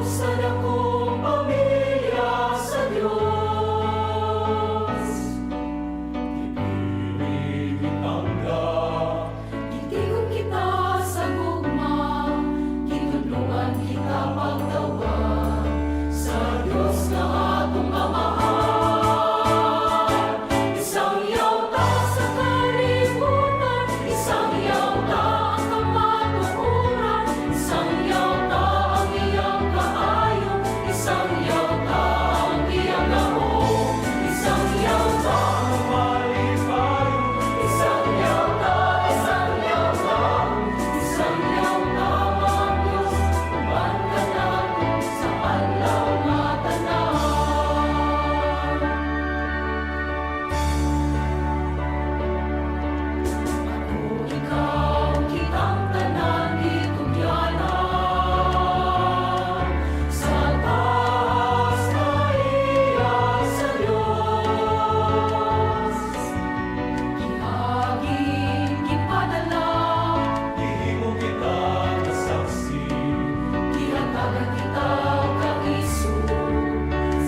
Sa dakong pamilya sa Dios. Gipili, gitanggap, Gitigom kita sa gugma, gitudloan kita pagtawag sa Dios nga atong Amahan. Isang yaw ta sa kalibutan, isang yaw ta ang kamatuoran, isang yaw ta ang iyang kaayo, isang yaw ta ang iyang gahom, isang yaw ta, malipayon. Isang yaw ta, isang yaw ta, isang yaw ta ang Diyos, uban kanato sa adlaw nga tanan. Ako, ikaw, kitang tanan gitugyanan sa taas nga iya sa Diyos. Giagi, gipadala, Gihimo kita nga saksi, gihatagan kita kaiso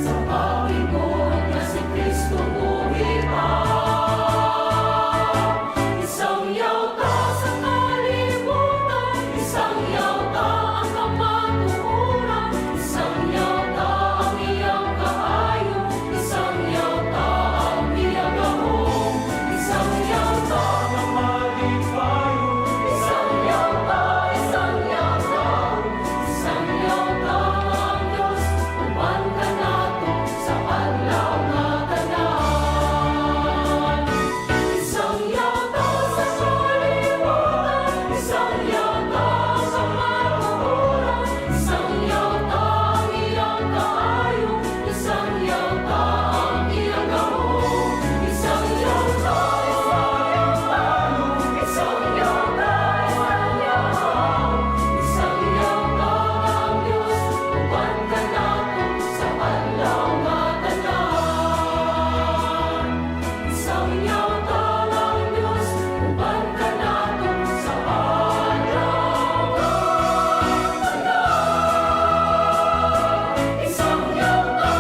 sa pag-ingon nga si Kristo buhi pa. Isang yaw ta sa kalibutan, isang yaw ta ang kamatuoran, isang yaw ta ang iyang kaayo, isang yaw ta ang iyang gahom, isang yaw ta, nga malipayon. Isang yaw ta, isang yaw ta, isang yaw ta ang Diyos, uban kanato sa adlaw nga tanan. Isang yaw ta sa kalibutan, isang yaw ta sa kamatuoran, isang yaw ta ang iyang kaayo, isang yaw ta ang iyang gahom, isang yaw ta, isang yaw ta, isang yaw ta, isang yaw ta, isang yaw ta ang Diyos, uban kanato sa adlaw nga tanan. Isang yaw ta ang Diyos, uban kanato sa adlaw nga tanan. Isang yaw ta.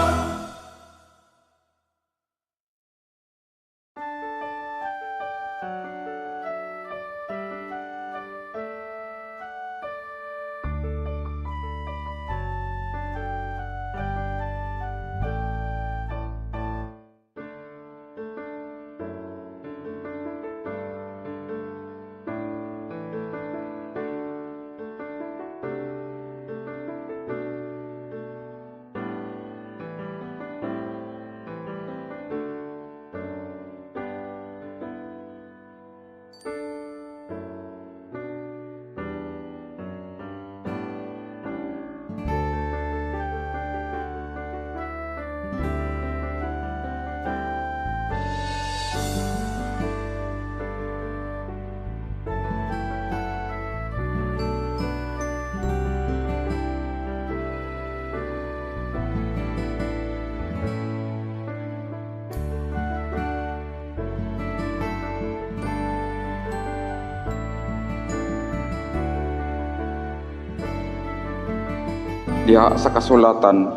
Diha sa kasulatan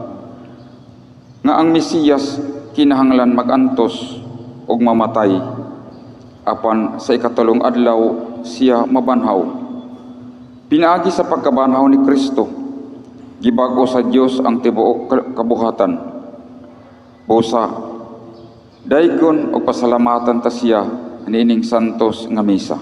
nga ang Mesiyas kinahanglan magantos ug mamatay apan sa ikatulong adlaw siya mabanhaw. Pinaagi sa pagkabanhaw ni Kristo, gibago sa Dios ang tibuok kabuhatan. Busa, daygon og pasalamatan ta siya niining santos nga misa.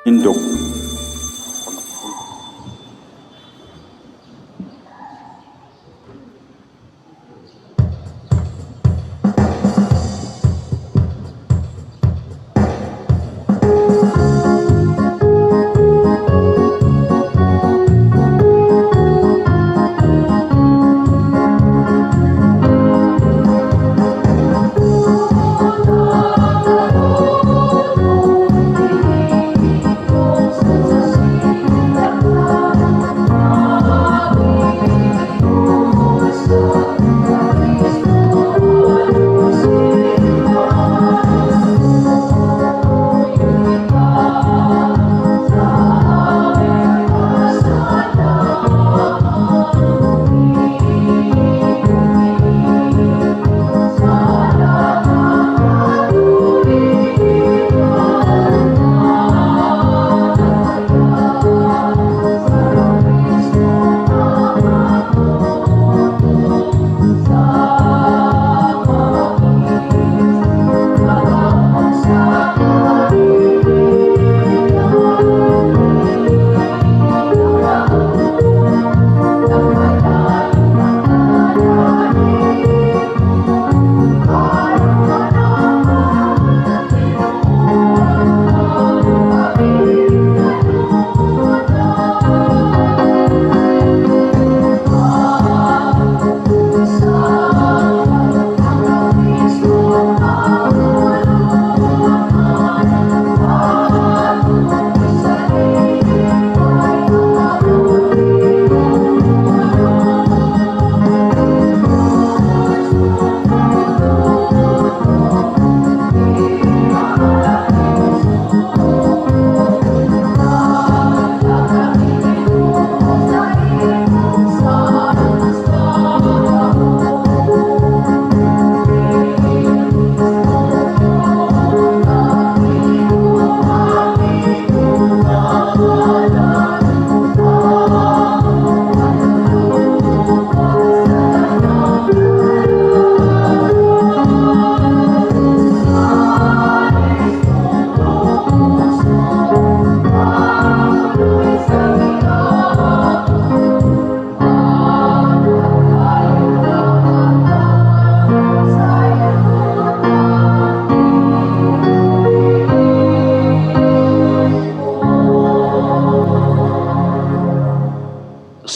Indog.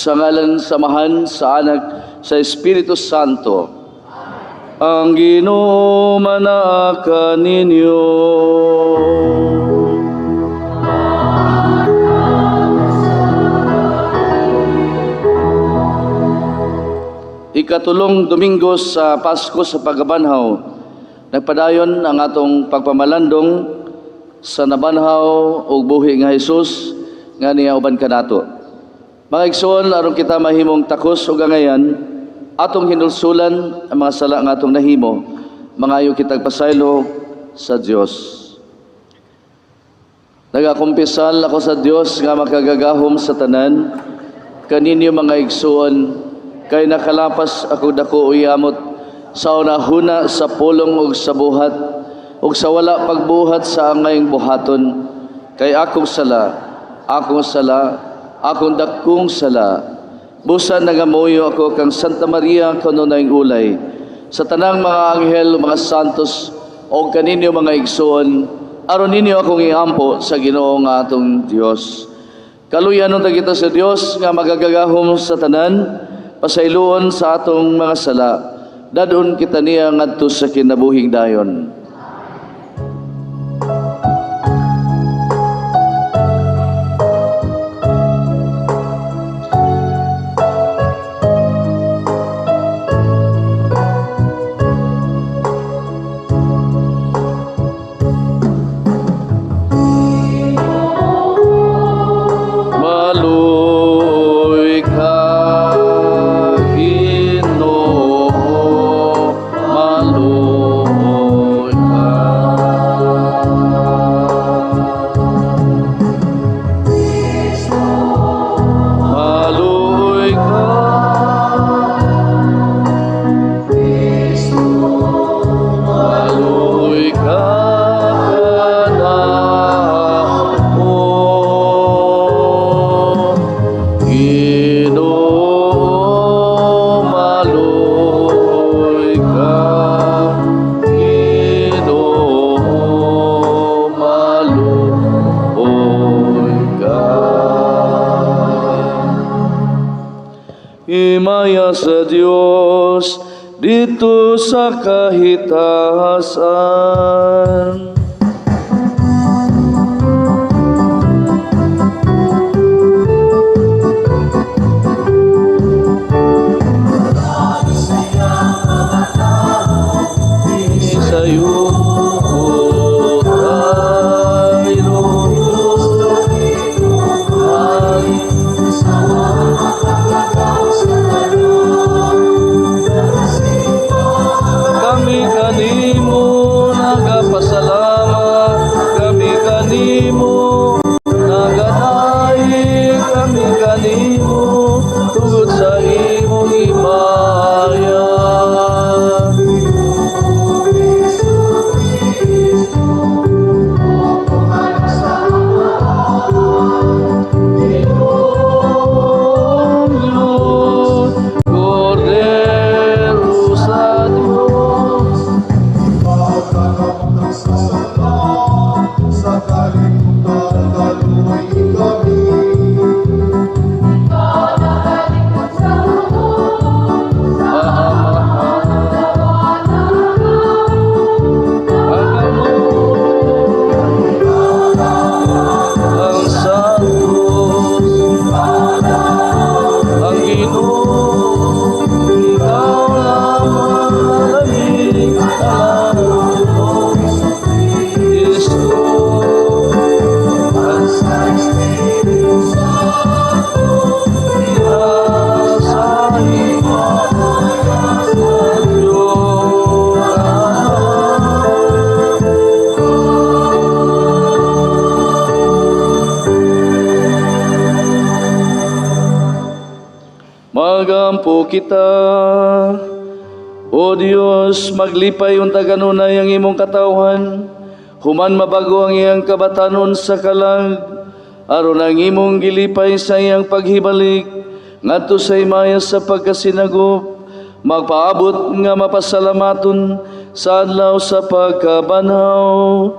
Sa ngalan sa Amahan, sa Anak, sa Espiritu Santo. Ang Ginoo manaa kaninyo. Ikatulong Domingo sa Pasko sa Pagkabanhaw, nagpadayon ang atong pagpamalandong sa nabanhaw ug buhi nga Hesus nga niya uban kanato. Mga igsoon, aron kita mahimong takos ug angayan, atong hinulsulan ang mga sala nga atong nahimo, mangayo kitag pasaylo sa Dios. Nagakumpisal ako sa Dios nga makagagahom sa tanan, kaninyo mga igsoon, kay nakalapas ako dako uyamot sa unahuna sa pulong ug sa buhat ug sa wala pagbuhat sa angayng buhaton, kay akong sala, akong sala, akong dakong sala. Busa nagamuyo ako kang Santa Maria kanunayng ulay, sa tanang mga anghel, mga santos o kaninyo mga igsoon, aron ninyo akong iampo sa Ginoo nga atong Dios. Kaluyan unta kita sa Dios nga magagagahom sa tanan, pasayloon sa atong mga sala, dadon kita niya ngadto sa kinabuhing dayon. Maluoy ka, Ginoo, maluoy. Himaya sa Dios didto sa kahitahasan. Sa tayo. Kami kanimo nagapasalamat, kami kanimo nagadaig, kami kanimo tungod sa imong himaya. Diyos, Kordero sa Diyos. Pagkakamang sasala sa kalimutan, kaluoy kami. Ikaw nakalingkod sa mundo, sa Amahan, ang Santos, ang Ginoo, ikaw lamang ang aming Kristo, Ang sa Espiritu Santo, sa himaya sa Diyos. Magampo kita. O Dios, maglipay unta kanunay ang imong katawhan, human mabago ang iyang kabatanon sa kalag, aron ang imong gilipay sa iyang paghibalik, ngadto sa himaya sa pagkasinagop, magpaabot nga mapasalamaton sa adlaw sa pagkabanhaw.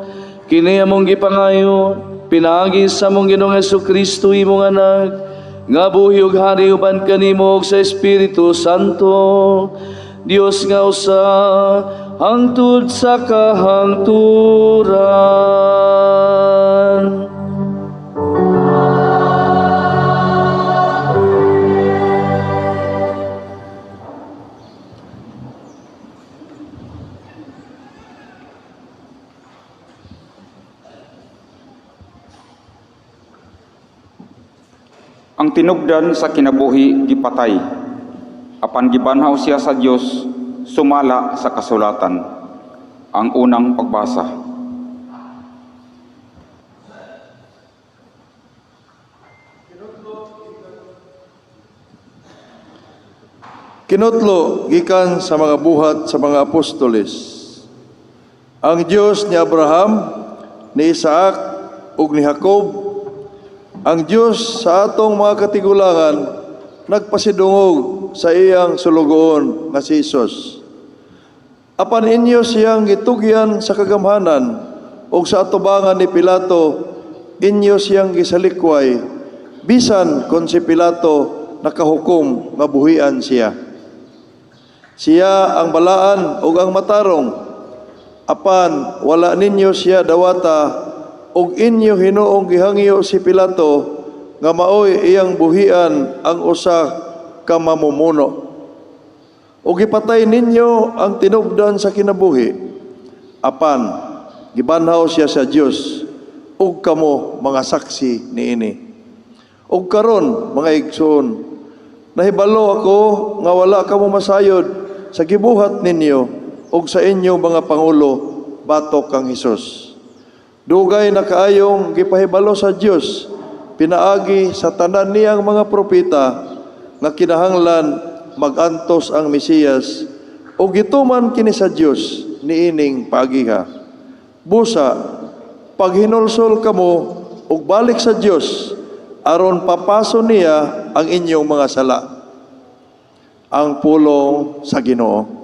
Kini among gipangayo, pinaagi sa among Ginoong Kristo imong anak, nga buhi ug hari uban kanimo ug sa Espiritu Santo, Dios nga usa hangtod sa kahangturan. Ang tinubdan sa kinabuhi gipatay, apan gibanhaw siya sa Dios sumala sa kasulatan. Ang unang pagbasa. Kinutlo gikan sa mga buhat sa mga apostoles. Ang Dios ni Abraham, ni Isaac ug ni Jacob, ang Dios sa atong mga katigulangan nagpasidungog sa iyang sulugoon nga si Hesus. Apan inyo siyang gitugyan sa kagamhanan ug sa atubangan ni Pilato inyo siyang gisalikway bisan kon si Pilato nakahukom nga buhian siya. Siya ang balaan ug ang matarong. Apan wala ninyo siya dawata ug inyo hinuong gihangyo si Pilato nga maoy iyang buhian ang usa ka mamumuno. Ug gipatay ninyo ang tinubdan sa kinabuhi. Apan gibanhaw siya sa Dios ug kamo mga saksi niini. Ug karon mga igsoon, nahibalo ako nga wala kamo masayod sa gibuhat ninyo ug sa inyong mga pangulo batok kang Hesus. Dugay na kaayong gipahibalo sa Dios pinaagi sa tanan niyang mga propeta nga kinahanglan magantos ang Mesiyas ug gituman kini sa Dios niining paagiha. Busa paghinulsol kamo ug balik sa Dios aron papaso niya ang inyong mga sala. Ang pulong sa Ginoo.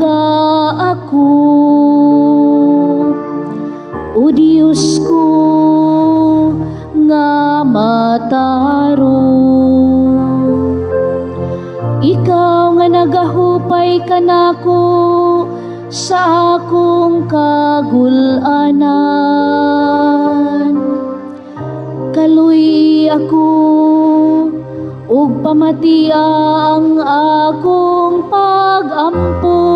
Tanaga ako, O Diyos ko, nga matarong. Ikaw nga nagahupay kanako sa akong kagul-anan. Kaluy ako ug pamatia ang akong pag-ampo.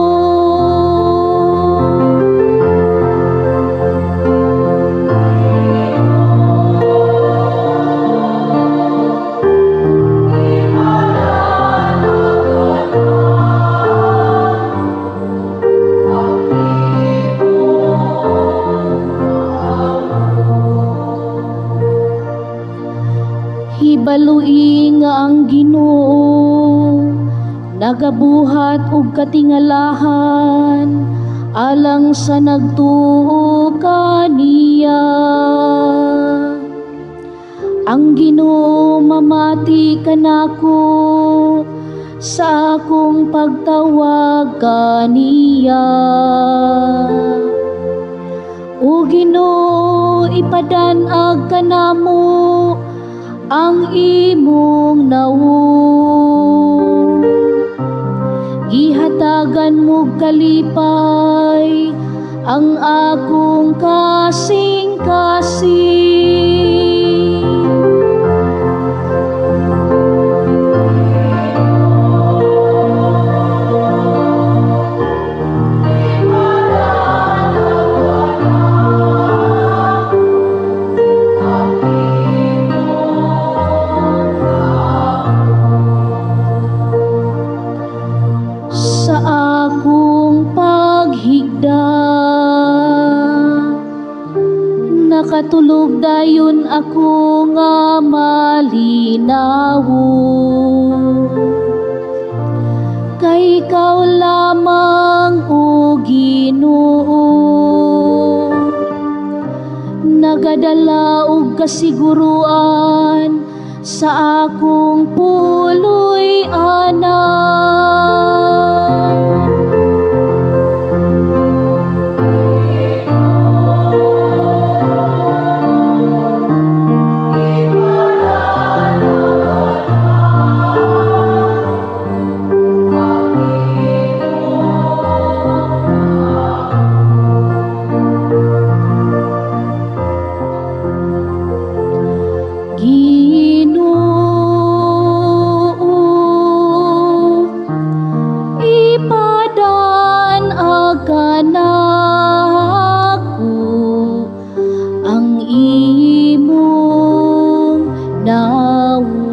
Hibalui nga ang Ginoo nagabuhat og katingalahan alang sa nagtuo kaniya. Ang Ginoo mamati kanako sa akong pagtawag kaniya. O Ginoo, ipadan-ag kanamo ang imong nawong. Gihatagan mo kalipay ang akong kasing-kasing. Sa akong paghigda, nakatulog dayon ako nga malinaw, kay ikaw lamang, O Ginoo, nagadala og kasiguruan sa akong puloy-anan. Ginoo, ipadan-ag kanako ang imong nawong.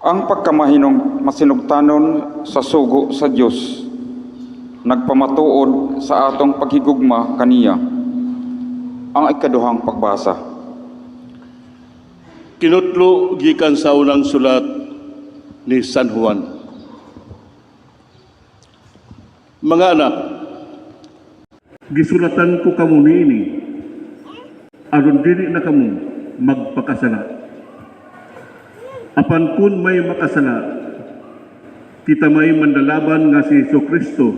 Ang pagkamahinong masinugtanon sa sugo sa Dios nagpamatuod sa atong paghigugma kaniya. Ang ikaduhang pagbasa. Kinutlo gikan sa unang sulat ni San Juan. Mga anak, gisulatan ko kamo niini aron dili na kamo magpakasala. Apan kun may makasala, kita may manlalaban nga si Hesus Kristo,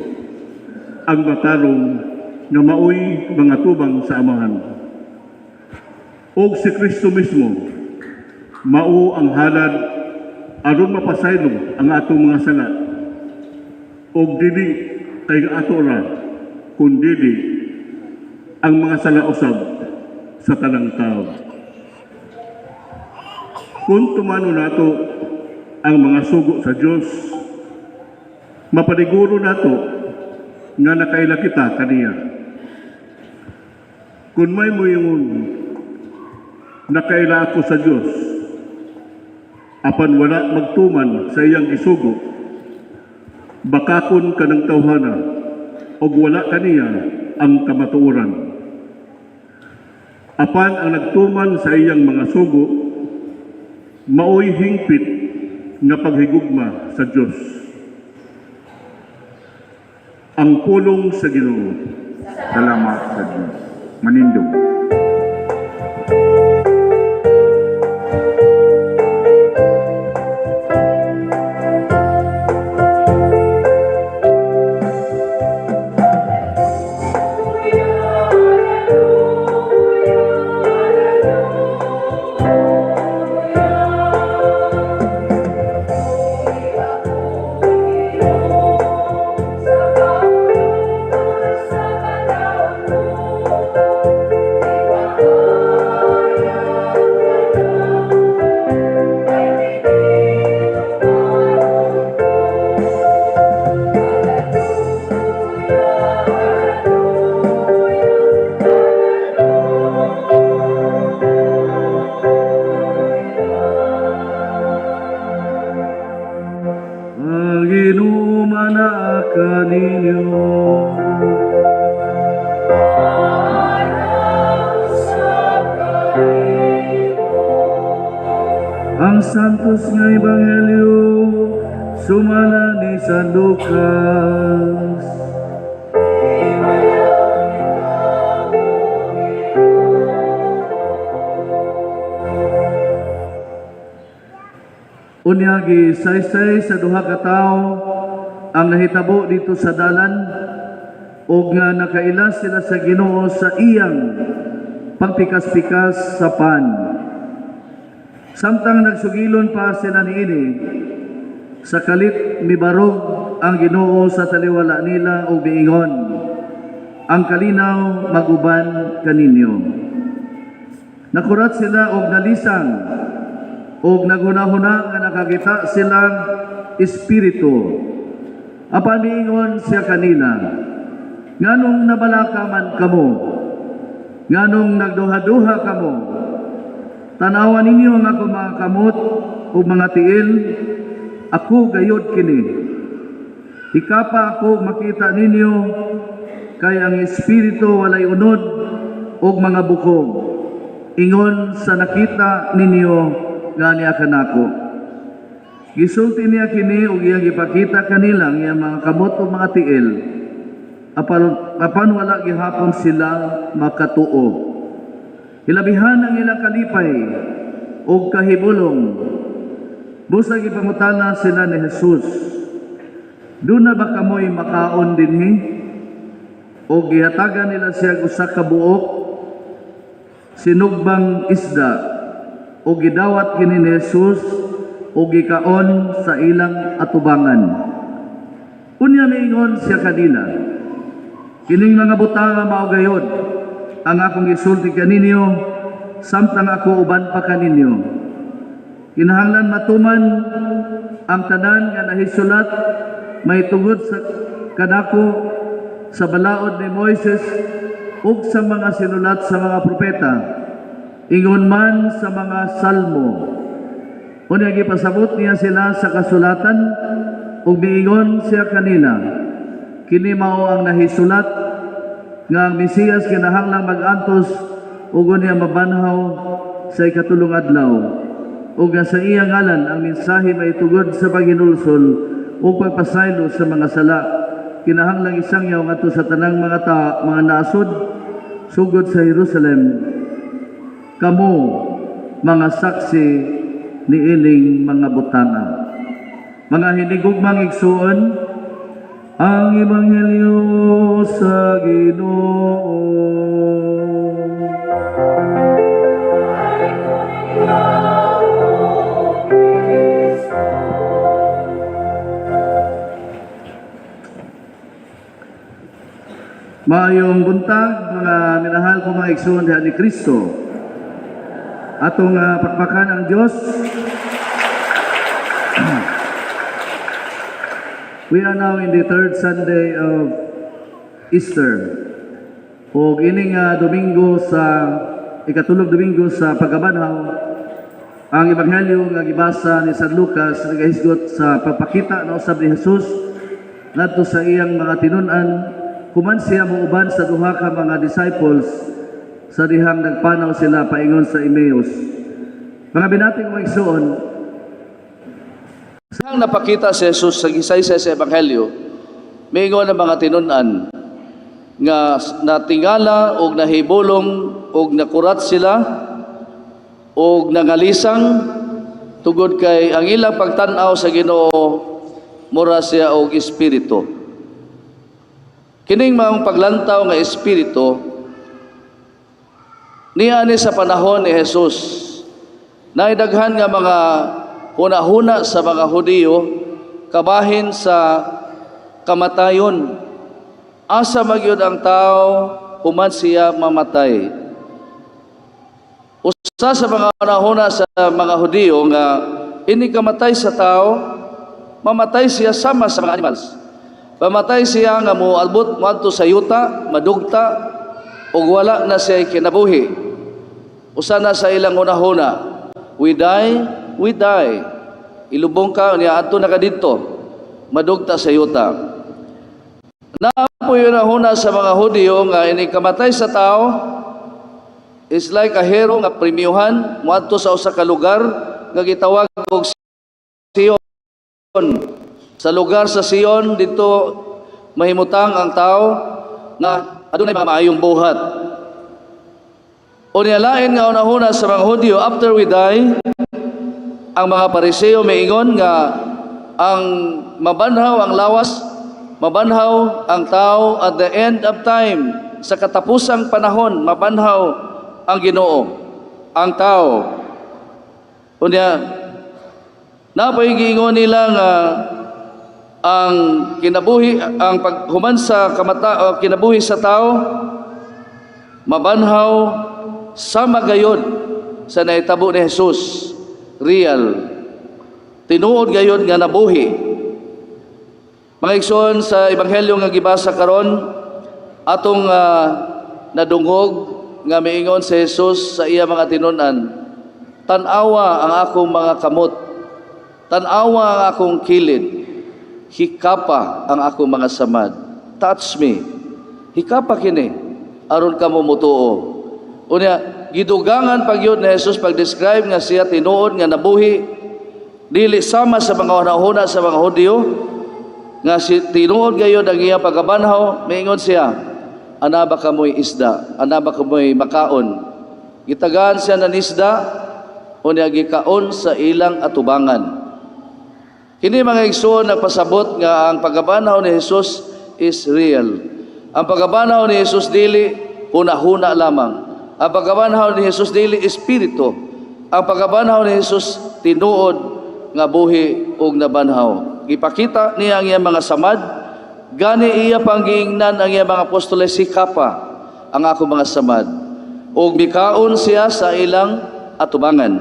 ang matarong nga maoy mangatubang sa Amahan. Og si Kristo mismo mao ang halad aron mapasaylo ang atong mga sala. Og dili kay ato ra, kundi ang mga sala usab sa tanang tao. Kung tumano nato ang mga sugo sa Dios, mapaniguro nato nga nakaila kita kaniya. Kung may moingon, "Nakaila ako sa Dios," apan wala magtuman sa iyang gisugo, bakakon kanang tawhana og wala kaniya ang kamatuoran. Apan ang nagtuman sa iyang mga sugo, maoy hingpit nga paghigugma sa Dios. Ang pulong sa Ginoo. Salamat sa Dios. Manindog. Ang Ginoo manaa kaninyo. Ang Santos nga Ebanghelyo sumala ni San Lucas. Unya gisaysay sa duha ka tawo ang nahitabo dito sa dalan ug nga nakaila sila sa Ginoo sa iyang pagpikas-pikas sa pan. Samtang nagsugilon pa sila niini, sa kalit mibarog ang Ginoo sa taliwala nila ug miingon, "Ang kalinaw maguban kaninyo." Nakurat sila og nalisang og naghunahuna nga nakakita silang espiritu. Apan miingon siya kanila, "Nganong nabalaka man kamo? Nganong nagduha-duha kamo? Tanawan ninyo ang akong mga kamot ug mga tiil, ako gayod kini. Hikapa ako makita ninyo, kay ang espiritu walay unod ug mga bukog. Ingon sa nakita ninyo nga niya kanako." Gisulti niya kini ug iyang gipakita kanila ang iyang mga kamot ug mga tiil. Apan wala gihapon sila makatuo. Hilabihan ang ilang kalipay ug kahibulong. Busag ipangutana sila ni Jesus, "Duna ba kamoy makaon dinhi?" O gihatagan nila siya og usa ka buok sinugbang isda o gidawat kini ni Jesus o gikaon sa ilang atubangan. Unya miingon siya kanila, "Kining mga butanga mao gayod ang akong gisulti kaninyo samtang ako uban pa kaninyo. Kinahanglan matuman ang tanan nga nahisulat mahitungod sa kanako sa balaod ni Moises ug sa mga sinulat sa mga propeta, ingon man sa mga salmo." Unya gipasabot niya sila sa kasulatan ug miingon siya kanila, "Kini mao ang nahisulat nga ang Mesiyas kinahanglang mag-antos ug unya mabanhaw sa ikatulong adlaw ug nga sa iya ngalan ang mensahe mahitungod sa paghinulsol ug pagpasaylo sa mga sala kinahanglang isangyaw ngadto sa tanang mga nasod, sugod sa Jerusalem. Kamo mga saksi niining mga butanga." Mga hinigugmang igsuon, ang Ebanghelyo sa Ginoo. Maayong buntag, mga minahal ko mga igsuon diha ni Kristo. Atong pakpakan ang Dios. We are now in the third Sunday of Easter. O ining Domingo sa ikatulong Domingo sa pagkabanhaw, ang ebanghelyo nga gibasa ni San Lucas nagahisgot sa pagpakita na usab ni Jesus ngadto sa iyang mga tinun-an human siya muuban sa duha ka mga disciples sa dihang nagpanaw sila paingon sa Emmaus. Mga binating mga igsoon, Ang napakita si Jesus sa gisaysay sa Ebanghelyo, Miingon ang mga tinun-an nga natingala og nahibulong og nakurat sila og nangalisang tungod kay ang ilang pagtan-aw sa Ginoo, mura siya og espiritu. Kining maong paglantaw nga espiritu niani sa panahon ni Jesus, naidaghan nga mga hunahuna sa mga Hudiyo kabahin sa kamatayon. Asa magyud ang tao human siya mamatay? Usa sa mga hunahuna sa mga Hudiyo nga ini kamatay sa tao, mamatay siya sama sa mga animals. Pamatay siya nga moabot moadto sa yuta, madugta ug wala na siya kinabuhi. Usa na sa ilang hunahuna. We die, we die. Ilubong ka niya, adto na ka didto. Madugta sa yuta. Naa poy hunahuna sa mga Hudiyo nga ini kamatay sa tao is like a hero nga premiuhan moadto sa usa ka lugar nga gitawag og Sion. Sa lugar sa Sion didto mahimutang ang tao nga adunay mga maayong buhat. Unya lain nga hunahuna sa mga Hudyo, after we die, ang mga Pariseo miingon nga ang mabanhaw ang lawas, mabanhaw ang tao at the end of time, sa katapusang panahon, mabanhaw ang Ginoo, ang tao. Unya, naa pay giingon nila nga ang kinabuhi, ang paghuman sa kamata o kinabuhi sa tao, mabanhaw sama gayod sa nahitabo ni Jesus, real, tinuod gayod nga nabuhi. Mga igsoon, sa ebanghelyo nga gibasa karon, atong nadungog nga miingon si Jesus sa iya mga tinun-an, "Tan-awa ang akong mga kamot, tan-awa ang akong kilid, hikapa ang akong mga samad." "Touch me. Hikapa kini aron kamo motuo." Unya gidugangan pa gyud ni Jesus pag-describe nga siya tinuod nga nabuhi, dili sama sa mga hunahuna sa mga Hudyo, nga si tinuod gayod ang iya pagkabanhaw. Miingon siya, "Ana ba kamoy isda? Ana ba kamoy makaon?" Gitagaan siya ng isda, unya gikaon sa ilang atubangan. Kini, mga igsoon, nagpasabot nga ang pagkabanhaw ni Jesus is real. Ang pagkabanhaw ni Jesus dili huna-huna lamang. Ang pagkabanhaw ni Jesus dili espiritu. Ang pagkabanhaw ni Jesus tinuod nga buhi ug nabanhaw. Gipakita niya ang iyang mga samad, gani iya pang giingnan ang iyang mga apostoles, "Hikapa ang ako mga samad." Ug mikaon siya sa ilang atubangan.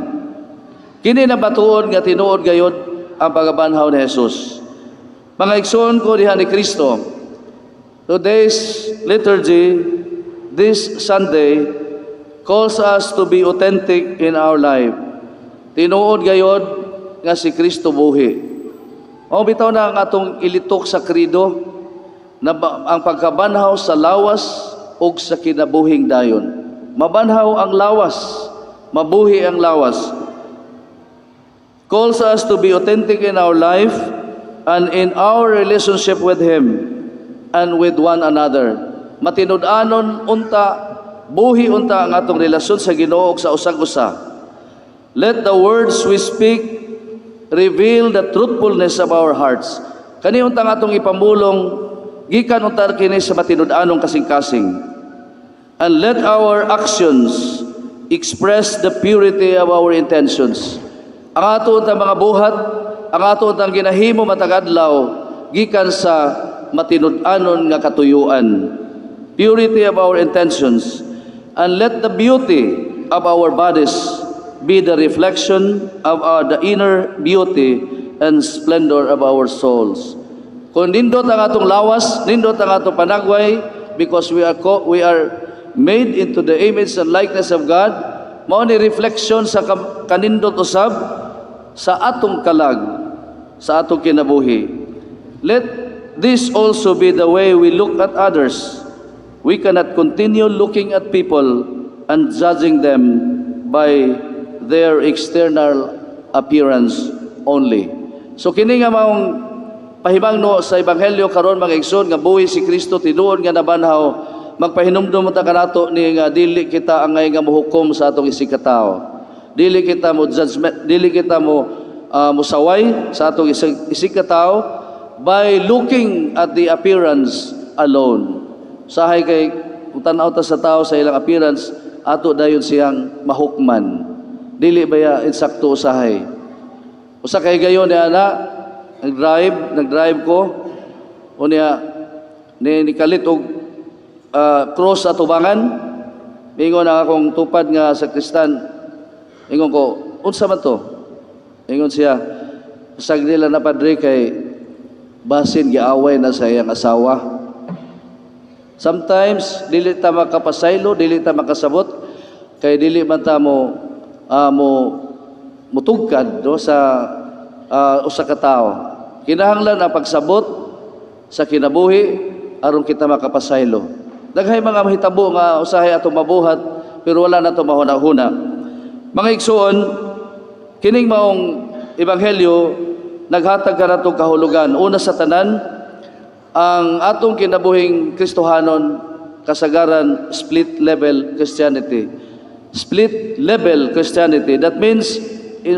Kini nabatuon nga tinuod gayod ang pagkabanhaw ni Jesus. Mga igsoon ko diha ni Kristo, today's liturgy, this Sunday, calls us to be authentic in our life. Tinuod gayod nga si Kristo buhi. O bitaw na ang atong ilitok sa credo na ang pagkabanhaw sa lawas ug sa kinabuhing dayon. Mabanhaw ang lawas, mabuhi ang lawas. Calls us to be authentic in our life and in our relationship with Him and with one another. Matinud-anon unta, buhi unta ang atong relasyon sa Ginoo ug sa usag-usa. Let the words we speak reveal the truthfulness of our hearts. Kani untang atong ipamulong gikan unta kini sa matinud-anong kasing-kasing. And let our actions express the purity of our intentions. Ang ato untang mga buhat, ang ato untang ginahimo matag adlaw gikan sa matinud-anon nga katuyuan. Purity of our intentions. And let the beauty of our bodies be the reflection of the inner beauty and splendor of our souls. Kung nindot ang atong lawas, nindot ang atong panagway, because we are made into the image and likeness of God, mao ni reflection sa kanindot usab sa atong kalag, sa atong kinabuhi. Let this also be the way we look at others. We cannot continue looking at people and judging them by their external appearance only. So kini nga maong Pahimangno sa ebanghelyo karon, mga igsoon, nga buhi si Kristo, tinuod nga nabanhaw, magpahinumdum ta kanato ni nga dili kita angay nga mohukom sa atong isigkatawo. Dili kita mo judgment, dili kita mo musaway sa atong isigkatawo by looking at the appearance alone. Sahay kay kung tan-aw ta sa tao sa ilang appearance, ato dayon siyang mahukman. Dili baya insakto usahay? Usa kay gayon ni ana, nag-drive ko unya ni nikalit og cross sa tubangan. Ingon ang akong tupad nga sakristan, ingon ko, "Unsa man to?" Ingon siya, "Sag nila na, Padre, kay basin giaway na sa iyang asawa." Sometimes dili ta makapasaylo, dili ta makasabot kay dili man ta mo mutugkad, no, sa usa ka tawo. Kinahanglan ang pagsabot sa kinabuhi aron kita makapasaylo. Daghay mga mahitabo nga usahay atong mabuhat pero wala na to mahuna-huna. Mga igsuon, kining maong ebanghelyo naghatag kanatong kahulugan. Una sa tanan, ang atong kinabuhing Kristohanon kasagaran split level Christianity. Split level Christianity. That means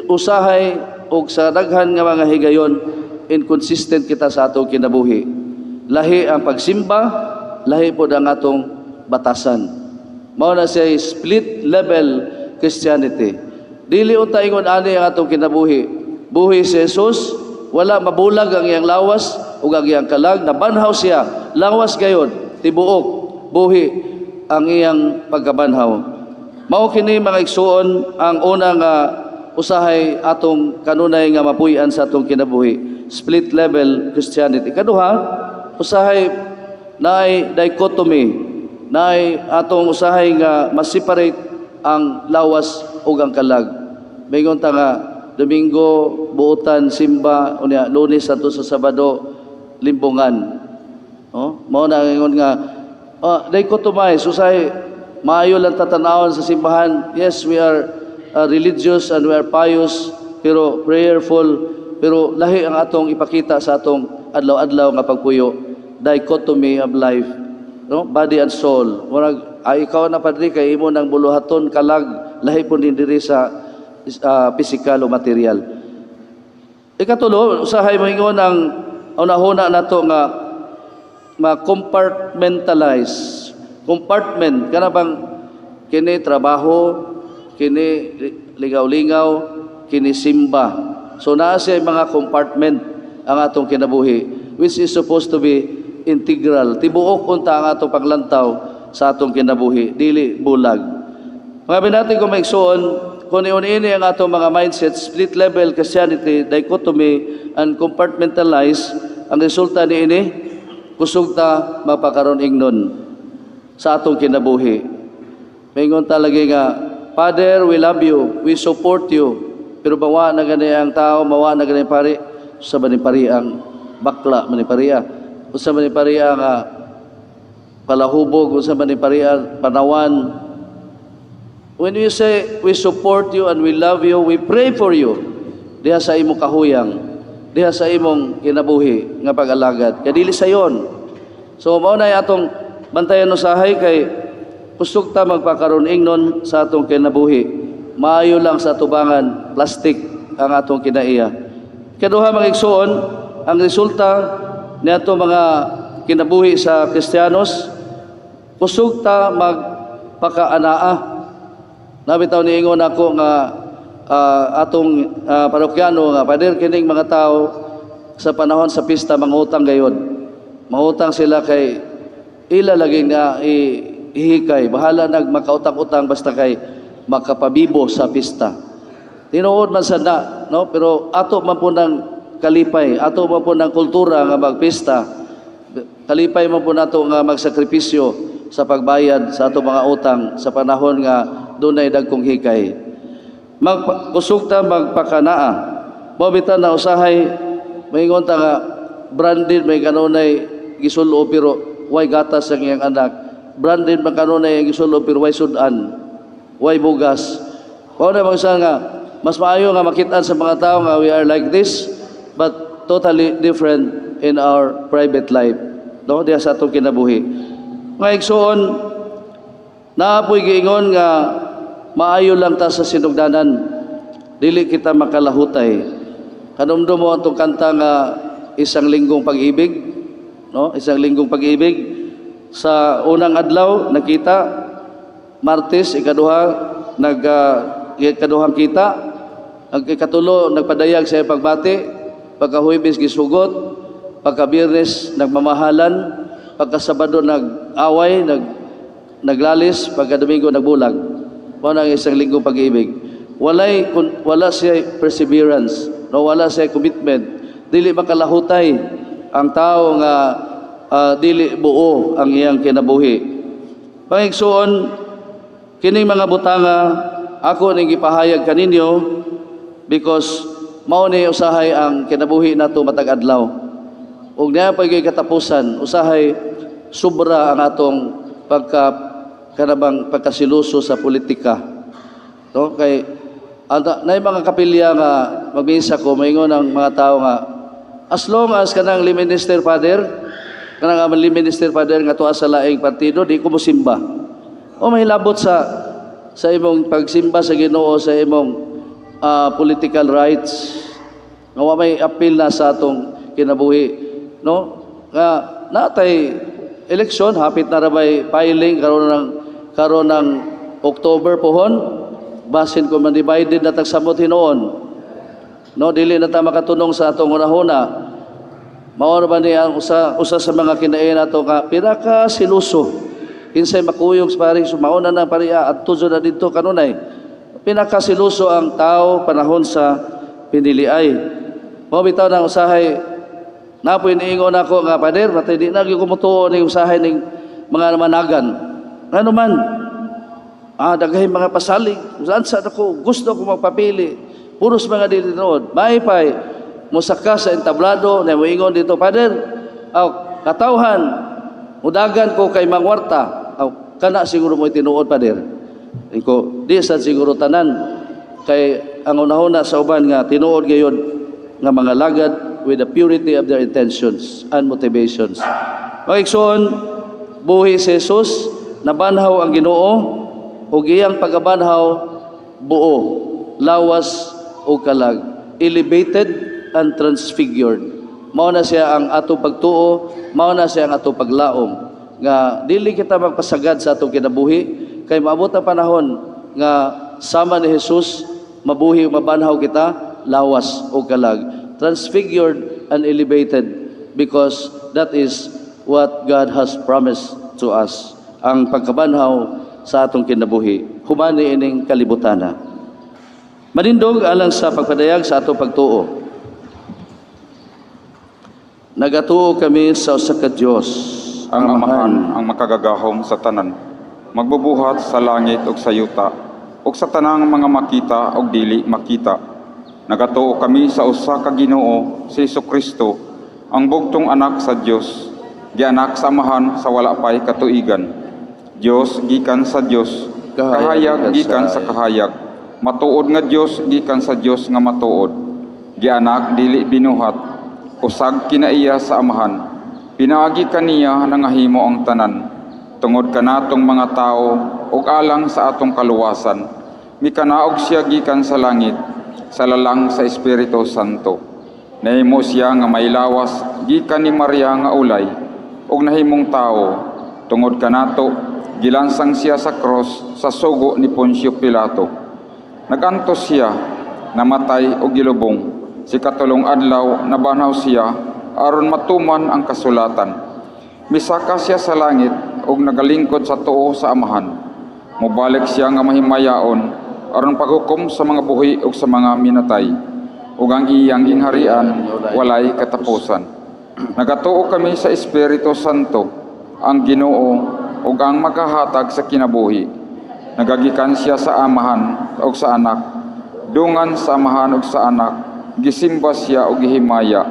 usahay og sa daghan nga mga higayon, inconsistent kita sa atong kinabuhi. Lahi ang pagsimba, lahi pod ang atong batasan. Mao na siya split level Christianity. Dili unta ingon ani ang atong kinabuhi. Buhi si Jesus, wala mabulag ang iyang lawas ug ang iyang kalag, nabanhaw siya, lawas gayon, tibuok, buhi ang iyang pagkabanhaw. Mao kini, mga igsuon, ang una nga usahay atong kanunay nga mapuy-an sa atong kinabuhi. Split level Christianity. Kaduha, usahay naay dichotomy, naay atong usahay nga ma-separate ang lawas ug ang kalag. Mingon ta nga Domingo buotan simba, unya Lunes adto sa Sabado limbongan. Oh, mao na ingon nga dichotomize. Usahay maayo lang tatanawon sa simbahan. Yes, we are religious and we are pious pero prayerful, pero lahi ang atong ipakita sa atong adlaw-adlaw nga pagpuyo. Dichotomy of life. No? Body and soul. Murag ay ikaw na, Padre, kay imo nang buluhaton kalag, lahi po din diri sa physical o material. Ikatulo, usahay moingon ang unahuna nato nga ma-compartmentalize. Compartment, kana bang kini trabaho, kini lingaw-lingaw, kini simba. So naa siya mga compartment ang atong kinabuhi, which is supposed to be integral. Tibuok unta ang atong paglantaw sa atong kinabuhi, dili bulag. Mga binati ko mga igsoon, kung iuni ang atong mga mindset, split level Christianity, dichotomy, and compartmentalize, ang resulta ni ini, kusog ta mapakaron ingnon sa atong kinabuhi. Maingon ta lagi nga, "Father, we love you, we support you." Pero mawa na gani ang tao, mawa na gani pari, sa ba ni pari ang bakla, man ni pari ah. Usa man ni pari ang palahubog, usa man ni pari ang panawan. When we say we support you and we love you, we pray for you, diha sa imong kahuyang, diha sa imong kinabuhi nga pag-alagad. Kay dili sayon. So mao na atong bantayan usahay kay kusog ta magpakaron ingnon sa atong kinabuhi. Maayo lang sa tubangan, plastic ang atong kinaiya. Kaduha, mga igsuon, ang resulta niadto mga kinabuhi sa Kristiyanos, kusog ta magpakaanaa. Naa bitaw niingon ako nga atong parokyano nga, "Pader, kining mga tao sa panahon sa pista mangutang gayod. Mangutang sila kay ila lagi nga ihikay. Bahala nag makautang-utang basta kay makapabibo sa pista." Tinuod man sa na, no? Pero ato man po ng kalipay, ato man po ng kultura nga magpista. Kalipay man po nato nga magsakripisyo sa pagbayad sa ato mga utang sa panahon nga dunay dagkong hikay. Kusog ta magpakanaa. Mao bitaw na usahay maingon ta nga branded may kanunay gisulo pero way gatas ang iyang anak. Branded man kanunay ang gisulo pero way sudan, way bugas. Mao na mga nga mas maayo nga makit-an sa mga tao nga we are like this but totally different. in our private life, no, diha sa atong kinabuhi. Mga igsoon, naa poy giingon nga maayo lang ta sa sinugdanan, dili kita makalahutay. Kanumdum mo atong kanta nga "Isang Linggong Pag-ibig", no? "Isang Linggong Pag-ibig". Sa unang adlaw nakita, Martes, ikaduha nag ikaduhang kita, ang ikatulo nagpadayag sa iyang pagbati, pagka Huwebes gisugot, pagka Biyernes nagmamahalan, pagka Sabado nag-away, naglalis, pagka Domingo nagbulag. Mao na ang "Isang Linggong Pag-ibig". Wala siya perseverance, no, wala siya commitment. Dili makalahutay ang tao nga dili buo ang iyang kinabuhi. Mga igsoon, kining mga butanga ako ning gipahayag kaninyo because mao ni usahay ang kinabuhi nato matag adlaw. Ug naa pa gyud katapusan, usahay sobra ang atong pagka kanabang pagkasiluso sa politika. No, kay anta nay mga kapilya nga magmisa ko, maingon ang mga tao nga as long as kanang lay minister, Father, kanang amang lay minister, Father, nga tuwa sa laing partido, di ko mosimba. O may labot sa imong pagsimba sa Ginoo sa imong political rights nga wa may appeal na sa atong kinabuhi, no, nga natay eleksyon, hapit na ra bay filing karon ng October pohon. Basin kung man-divided na tag samot hinuon, no, dili na ta makatunong sa atong hunahuna. Mao ra ba ni ang usa usa sa mga kinain nato nga pinaka siluso? Kinsay makuyog sa pari, sumauna na pari, adto jud na didto kanunay. Pinakasiluso ang tao panahon sa piniliay. Mao bitaw nang usahay napoy niingon ako nga, "Pader, matay di na gyud ko motuo ning usahay ning mga managan." Ngano man? Daghay mga pasalig. Saan sa ako gusto ko magpapili. Puros mga dili tinuod. Maipay musaka sa entablado na moingon dito, "Pader, aw katawhan, mudagan ko kay mangwarta. Aw kana siguro mo tinuod, Pader." Iko, di sa siguro tanan kay ang unahuna sa uban nga tinuod gayud nga mga lagad with the purity of their intentions and motivations. Mga igsoon, buhi si Jesus, nabanhaw ang Ginoo, ug iyang pagkabanhaw buo, lawas o kalag, elevated and transfigured. Mao na siya ang atong pagtuo, mao na siya ang atong paglaom nga dili kita magpasagad sa atong kinabuhi kay maabot ang panahon nga sama ni Jesus mabuhi ug mabanhaw kita, lawas o kalag, transfigured and elevated, because that is what God has promised to us, ang pagkabanhaw sa atong kinabuhi humani ining kalibutana. Manindog alang sa pagpadayag sa atong pagtuo. Nagatuo kami sa usa ka Dios, ang Amahan, ang makagagahom sa tanan, magbubuhat sa langit ug sa yuta, ug sa tanang mga makita ug dili makita. Nagatuo kami sa usa ka Ginoo, si Kristo, ang bugtong anak sa Dios, gianak sa Amahan sa wala pay katuigan. Dios gikan sa Dios, kahayag gikan sa kahayag, matuod nga Dios gikan sa Dios nga matuod. Gianak, dili binuhat, usag kinaiya sa Amahan. Pinaagi kaniya nangahimo ang tanan. Tungod kanatong mga tao ug alang sa atong kaluwasan, mikanaog siya gikan sa langit sa lalang sa Espiritu Santo. Nahimo siya nga may lawas gikan ni Maria nga ulay ug nahimong tao. Tungod kanato, gilansang siya sa cross sa sugo ni Poncio Pilato. Nagantos siya, namatay ug gilubong. Sa ikatulong adlaw nabanhaw siya aron matuman ang kasulatan. Misaka siya sa langit ug nagalingkod sa tuo sa Amahan. Mobalik siya nga mahimayaon aron paghukom sa mga buhi ug sa mga minatay. Ug ang iyang gingharian walay katapusan. Nagatuo kami sa Espiritu Santo, ang Ginoo ug ang makahatag sa kinabuhi. Nagagikan siya sa Amahan ug sa Anak. Dungan sa Amahan ug sa Anak, gisimba siya ug gihimaya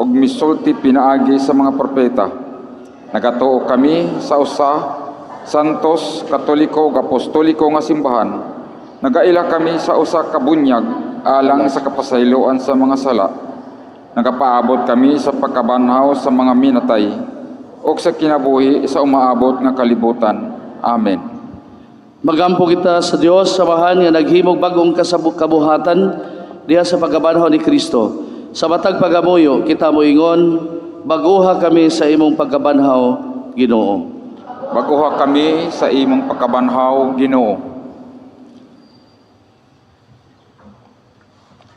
ug misulti pinaagi sa mga propeta. Nagatuo kami sa usa, Santos, Katoliko ug Apostoliko nga simbahan. Nagaila kami sa usa ka bunyag alang sa kapasayloan sa mga sala. Nagapaabot kami sa pagkabanhaw sa mga minatay ug sa kinabuhi sa umaabot nga kalibutan. Amen. Magampo kita sa Dios Amahan nga naghimog bag-ong kabuhatan diha sa pagkabanhaw ni Kristo. Sa matag pagamuyo kita moingon, bag-oha kami sa imong pagkabanhaw, Ginoo. Bag-oha kami sa imong pagkabanhaw, Ginoo.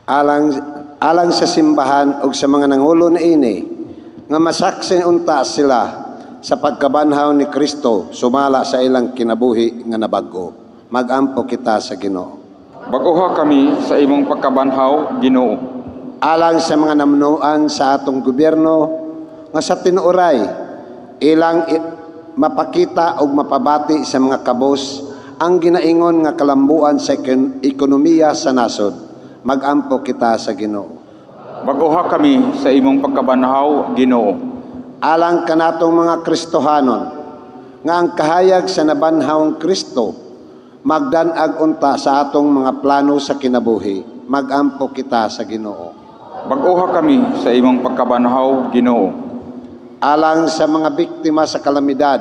Alang alang sa simbahan ug sa mga nangulo niini nga masaksi unta sila sa pagkabanhaw ni Kristo sumala sa ilang kinabuhi nga nabag-o. Magampo kita sa Ginoo. Bag-oha kami sa imong pagkabanhaw, Ginoo. Alang sa mga namnuan sa atong gobyerno nga sa tinuoray ilang mapakita ug mapabati sa mga kabos ang ginaingon nga kalambuan sa ekonomiya sa nasod. Magampo kita sa Ginoo. Bag-oha kami sa imong pagkabanhaw, Ginoo. Alang kanatong mga Kristohanon nga ang kahayag sa nabanhawng Kristo magdan-ag unta sa atong mga plano sa kinabuhi. Magampo kita sa Ginoo. Bag-oha kami sa imong pagkabanhaw, Ginoo. Alang sa mga biktima sa kalamidad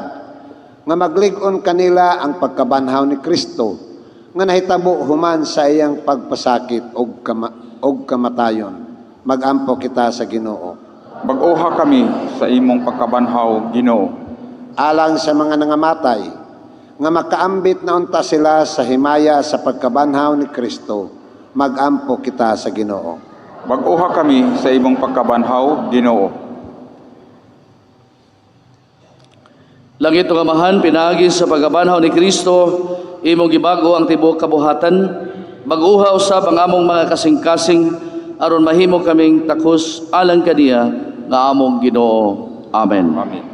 nga maglig-on kanila ang pagkabanhaw ni Kristo nga nahitabo human sa iyang pagpasakit og kamatayon. Magampo kita sa Ginoo. Bag-oha kami sa imong pagkabanhaw, Ginoo. Alang sa mga nangamatay nga makaambit na unta sila sa himaya sa pagkabanhaw ni Kristo. Magampo kita sa Ginoo. Bag-oha kami sa imong pagkabanhaw, Ginoo. Langit nga Amahan, pinaagi sa pagkabanhaw ni Kristo, imong gibago ang tibuok kabuhatan. Bag-uha usab ang among mga kasing-kasing aron mahimo kaming takos alang kaniya nga among Ginoo. Amen. Amen.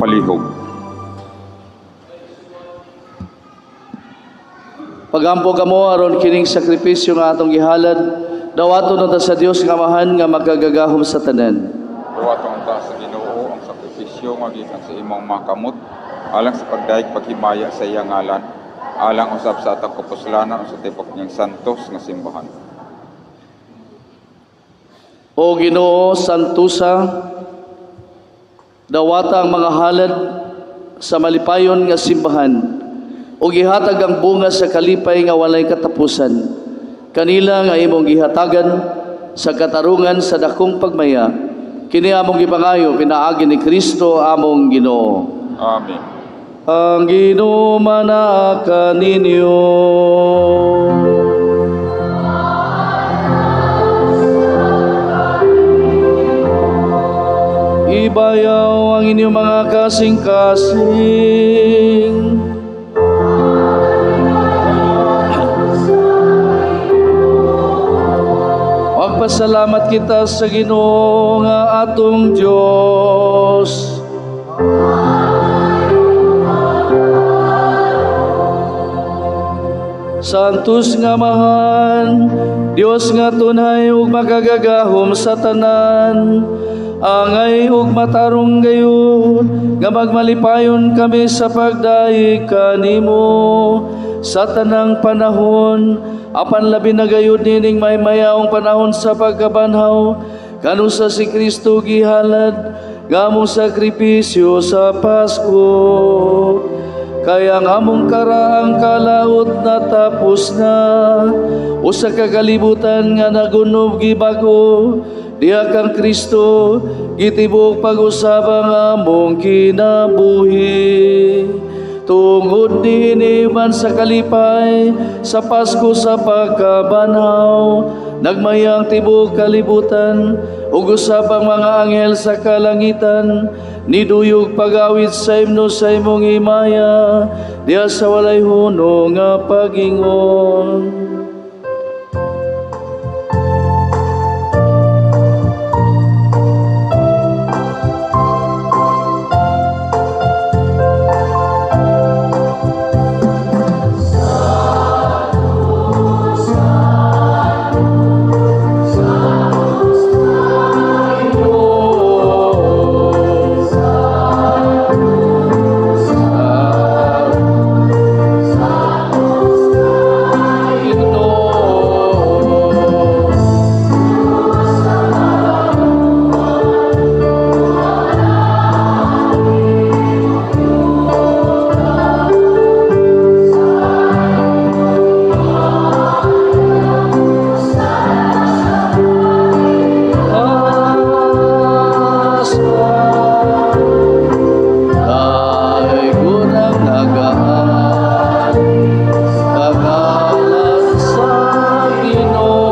Palihog. Pagampo kamo aron kining sakripisyo nga atong gihalad, dawaton unta sa Dios nga Amahan nga makagagahom sa tanan. Dawaton unta sa Ginoo ang sakripisyo nga gikan sa imong mga kamot alang sa pagdayeg paghimaya sa iyang ngalan, alang usab sa atong kapuslanan o sa tibok niyang santos nga simbahan. O Ginoo, santusa, dawata ang mga halad sa malipayon nga simbahan ug gihatag ang bunga sa kalipay nga walay katapusan kanila nga imong gihatagan sa katarungan sa dakong pagmaya. Kini among gipangayo pinaagi ni Kristo among Ginoo. Amen. Ang Ginoo manaa kaninyo. Ibayaw ang inyong mga kasing-kasing. Magpasalamat kita sa Ginoo nga atong Dios. Santos nga Amahan, Dios nga tunay ug makagagahom sa tanan, angay ug matarong gayud nga magmalipayon kami sa pagdayeg kanimo sa tanang panahon, apan labi na gayud nining maymayaong panahon sa pagkabanhaw kanusa si Kristo gihalad nga among sakripisyo sa Pasko. Kaya ang among karaang kalaot natapos na, usa ka kalibutan nga nagunob gibago, diha kang Kristo gitibok pag-usab ang among kinabuhi. Tungod niini man sa kalipay sa Pasko sa pagkabanhaw, nagmayang tibok kalibutan ug usab ang mga anghel sa kalangitan niduyog pagawit sa himno sa imong himaya diha sa walay huno nga pagingon. Daygon ang nagaan, kagalan sa Ginoo.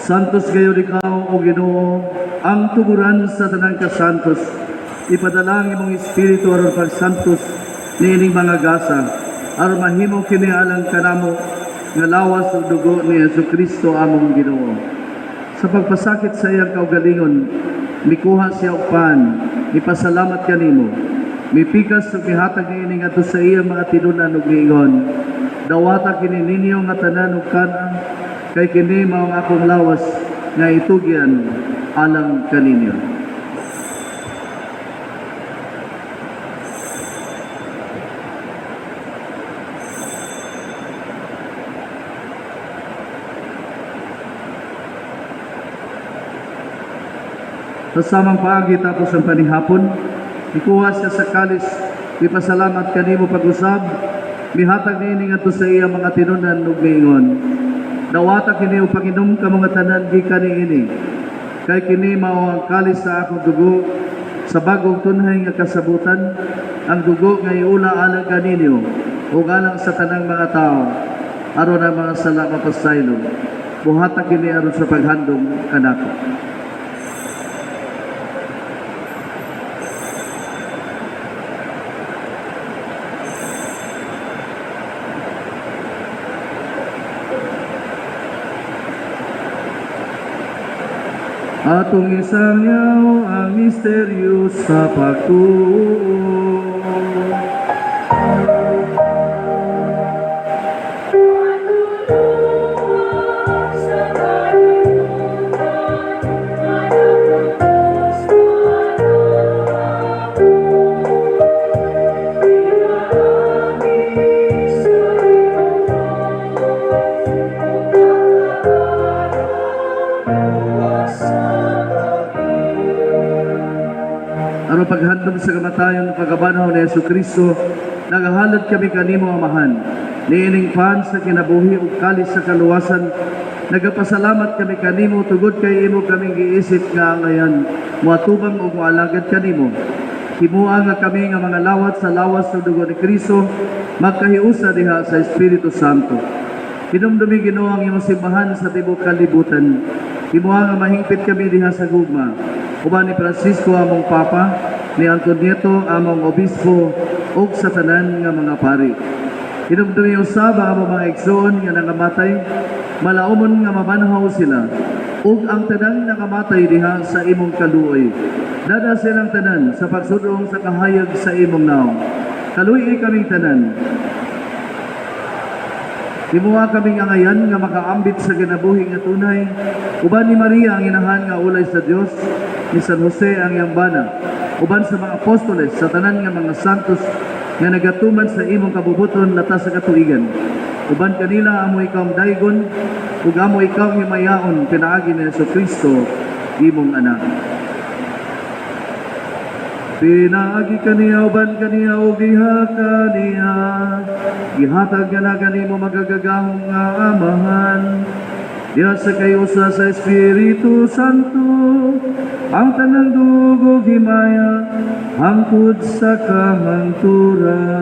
Santos gayud ikaw, O Ginoo, ang tuguran sa tanang kasantos. Ipadala ang imong espiritu aron pagsantos niining mga gasa, aron mahimo kini alang kanamo nga lawas ug dugo ni Hesukristo among Ginoo. Sa pagpasakit sa iyang kaugalingon, mikuha siya og pan, mipasalamat kanimo. Mipikas ug mihatag niini ngadto sa iyang mga tinunan ug miingon, "Dawata kini ninyo nga tanan ug kana, kay kini mao ang akong lawas nga itugyan alang kaninyo." Sa samang paagi tapos ang panihapon, ikuha siya sa kalis, ipasalamat kanimo pag-usab, mihatag niini ngadto sa iya mga tinunan ug miingon, "Dawata kini ug panginom kamo nga tanan gikan niini, kay kini mao ang kalis sa akong dugo sa bagong tunhay nga kasabutan, ang dugo nga iula alang kaninyo ug alang sa tanang mga tawo aron ang mga sala mapasaylo. Buhata kini aron sa paghandom kanako." Atong isangyaw ang misteryo sa pagtuo. Sa kalibutan, managpapos ako. Pinaagi sa iyong krus, ug sa kami. Aron paghandom sa kamatayon ug pagkabanhaw ni Hesus Kristo, nagahalad kami kanimo, Amahan, niining pan sa kinabuhi ug kalis sa kaluwasan. Nagapasalamat kami kanimo tungod kay imo kaming giisip nga angayan, moatubang ug moalagad kanimo. Himoa nga kami nga mga lawat sa lawas ug dugo ni Kristo magkahiusa diha sa Espiritu Santo. Hinumdumi, Ginoo, ang imong simbahan sa tibuok kalibutan. Himoa nga mahingpit kami diha sa gugma, uban ni Francisco among Papa, ni Antonieto among Obispo, ug sa tanan nga mga pari. Hinumdumi usab ang among mga igsoon nga nangamatay, malaumon nga mabanhaw sila, ug ang tanang nangamatay diha sa imong kaluoy. Dad-a silang tanan sa pagsudong sa kahayag sa imong nawong. Kaluy-i kaming tanan. Himoa kaming angayan nga makaambit sa kinabuhi nga tunay, uban ni Maria ang inahan nga ulay sa Dios, ni San Jose ang iyang bana, uban sa mga apostoles, sa tanan nga mga santos nga nagatuman sa imong kabubuton latas sa katuigan. Uban kanila amo ikaw daygon ug amo ikaw himayaon pinaagi ni Hesus Kristo, imong anak. Pinaagi kaniya, uban kaniya, ug diha kaniya, gihatag nga na kanimo makagagahom nga Amahan, diha sa kahiusa sa Espiritu Santo, ang tanang dugo himaya hangtod sa kahangturan.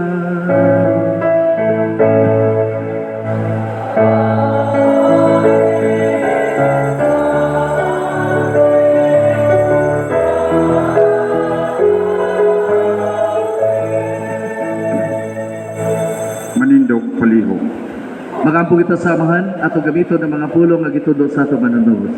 Manindog palihog. Magampo kita sa Amahan, ato gamiton ang mga pulong nga gitudlo sa ato Manunubos.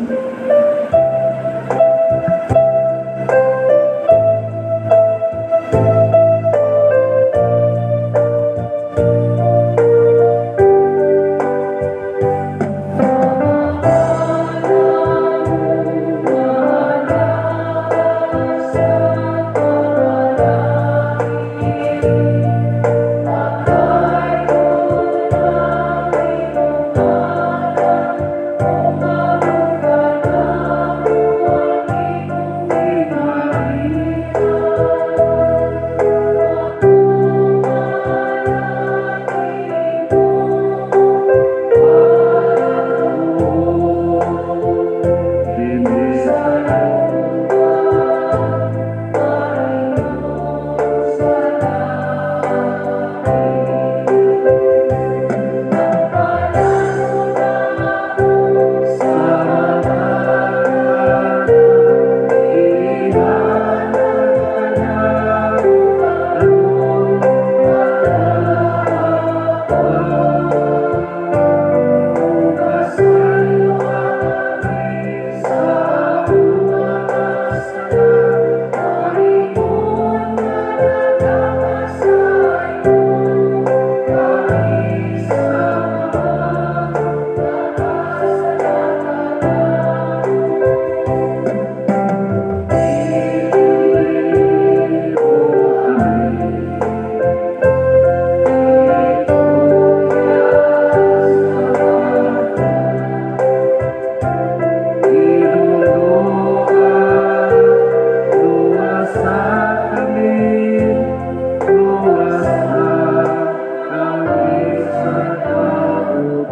Luwasa kami, luwasa kami sa dautan.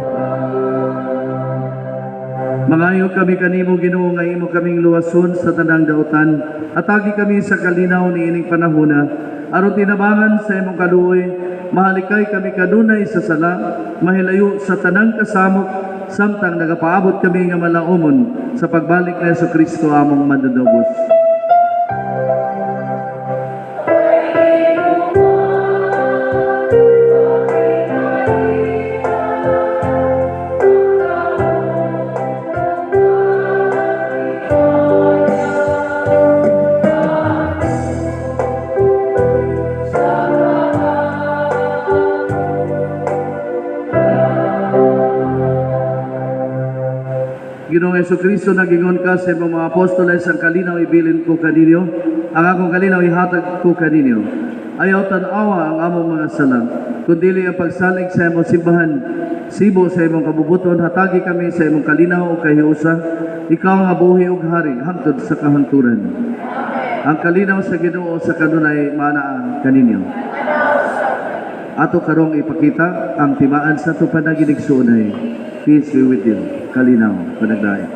Mangayo kami kanimo, Ginoo, nga imo kaming luwason sa tanang dautan. Atagi kami sa kalinaw niining panahona aron tinabangan sa imong kaluoy, mahalikay kami kanunay sa sala, mahilayo sa tanang kasamok samtang nagapaabot kami nga malaumon sa pagbalik ni Hesus Kristo among Manunubos. Hesukristo, nagingon ka sa imong mga apostoles, "Ang kalinaw ibilin ko kaninyo, ang akong kalinaw ihatag ko kaninyo." Ayaw tan-awa ang among mga sala, kundili ang pagsalig sa imong simbahan. Sibo sa imong kabubuton, hatagi kami sa imong kalinaw ug kahiusa, ikaw nga buhi ug hari hangtod sa kahangturan. Ang kalinaw sa Ginoo sa kanunay manaa kaninyo. Ato karong ipakita ang timaan sa ato panaginigsuonay. Peace be with you. Kalinaw, panagdaig.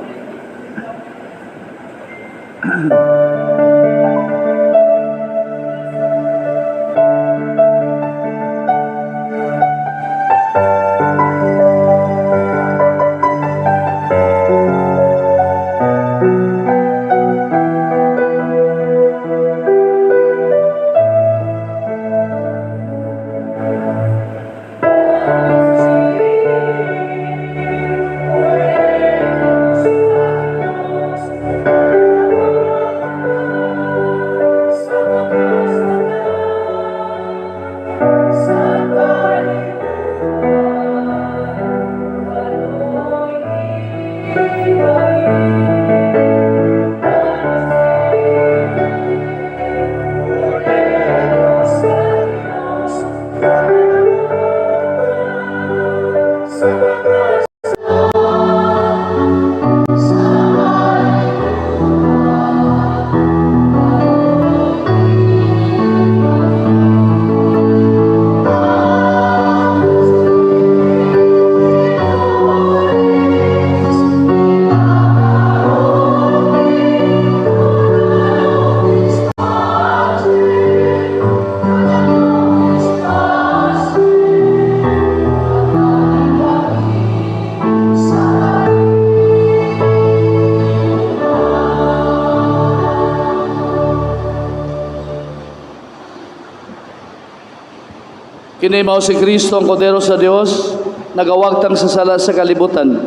Kini mao si Kristo, ang Kordero sa Dios, nagawagtang sa sala sa kalibutan.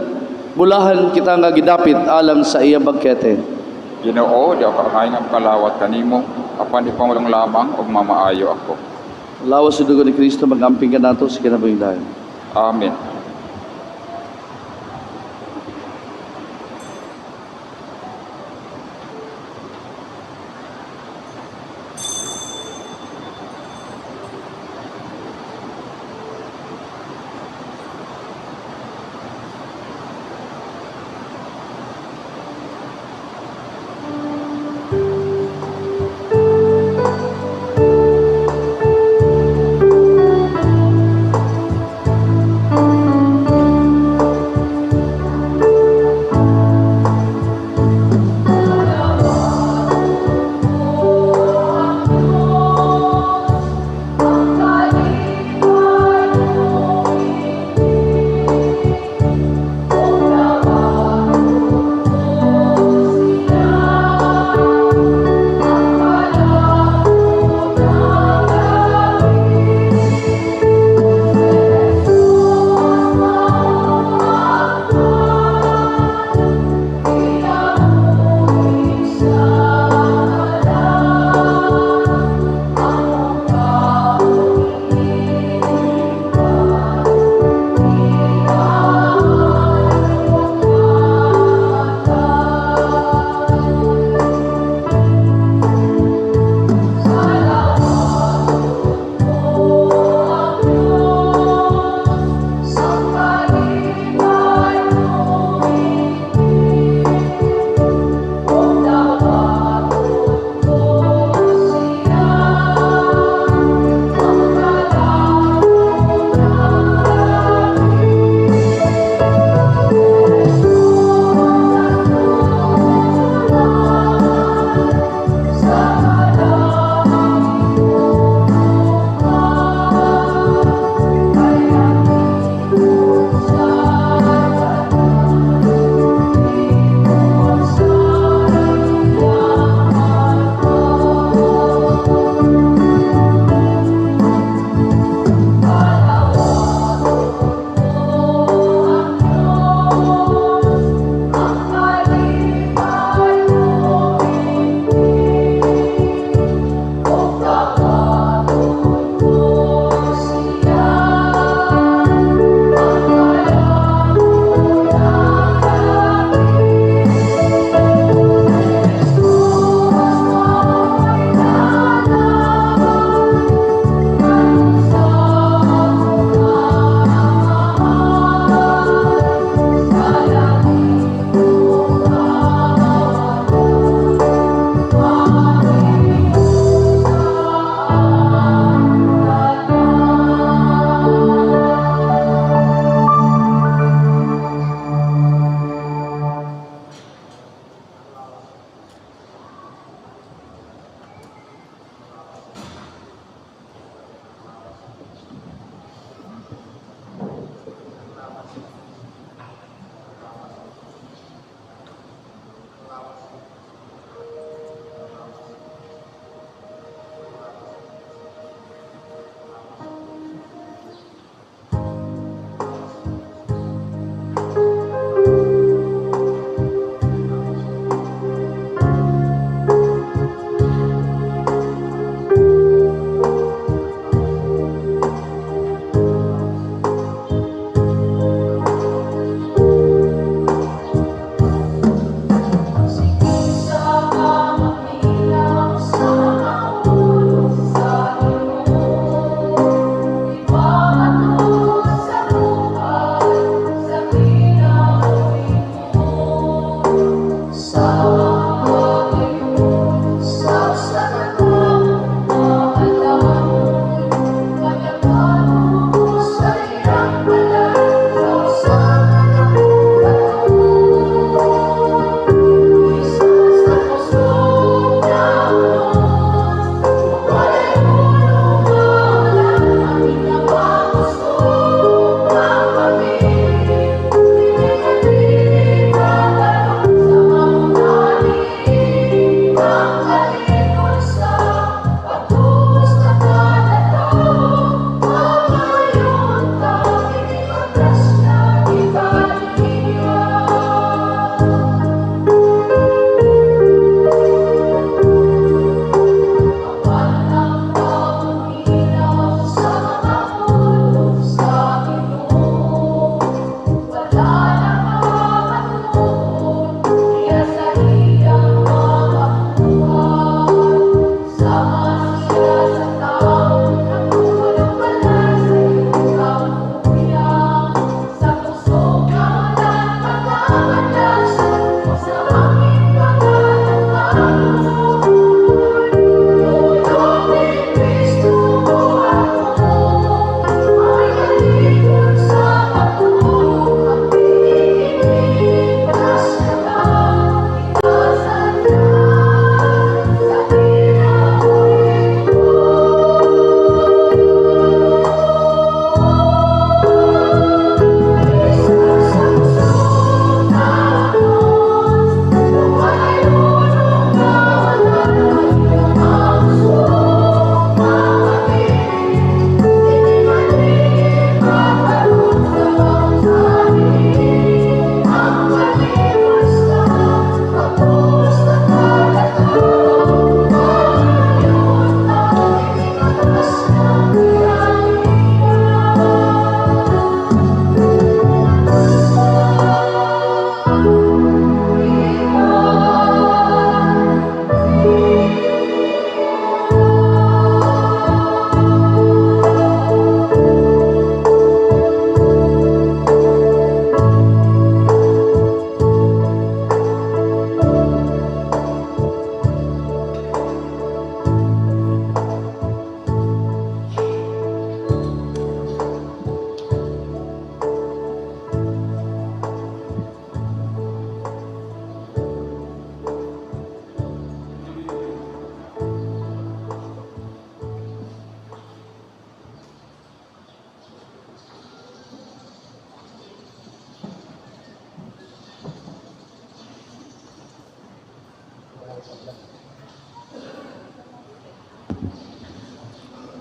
Bulahan kita nga gidapit alang sa iyang bangkete. Ginoo, di ako angay nga makalawat kanimo, apan ipangulong lamang ug mamaayo ako. Lawas sa dugo ni Kristo, magamping kanato sa kinabuhing dayon. Amen.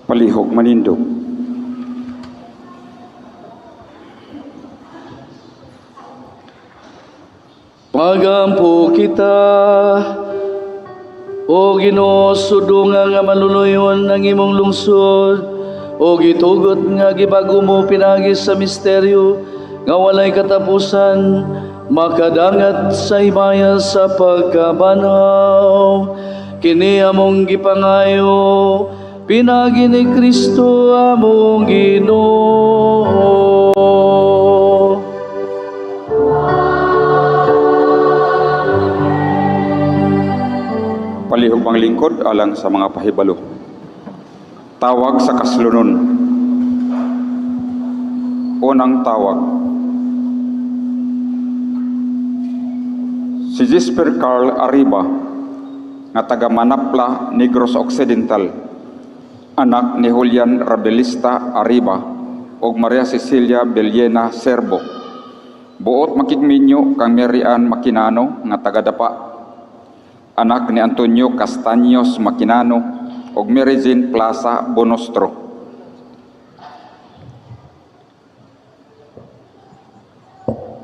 Palihog manindog. Pagampo kita, o Ginoo, sudunga nga maluluyon ang imong lungsod, o gitugot nga gibago mo pinagi sa misteryo nga walay katapusan, makadangat sa himaya sa pagkabanhaw. Kini among gipangayo pinagi ni Kristo among Ginoo. Palihog manglingkod alang sa mga pahibalo. Tawag sa kaslunon. Unang tawag. Si Jesper Carl Arriba nga taga Manapla, Negros Occidental, anak ni Julian Rabelista Arriba ug Maria Cecilia Bellena Serbo. Buot makigminyo kang Mary Ann Makinano nga taga Dapa, anak ni Antonio Castaños Makinano ug Mary Jane Plaza Bonostro.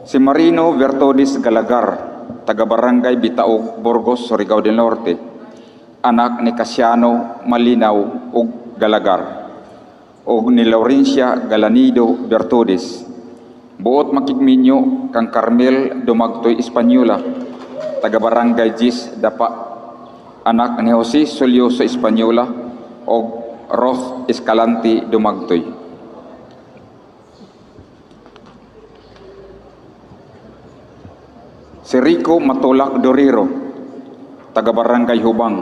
Si Marino Vertodis Galagar, taga Barangay Bitaog, Burgos, Surigao del Norte, anak ni Casiano Malinaw ug Galagar ug ni Laurencia Galanido Bertodis. Buot makigminyo kang Carmel Dumagtoy Española, taga Barangay Gis, Dapa, anak ni Jose Solyoso Española ug Roth Escalante Dumagtoy. Si Rico Matulak Doriro, taga Barangay Hubang,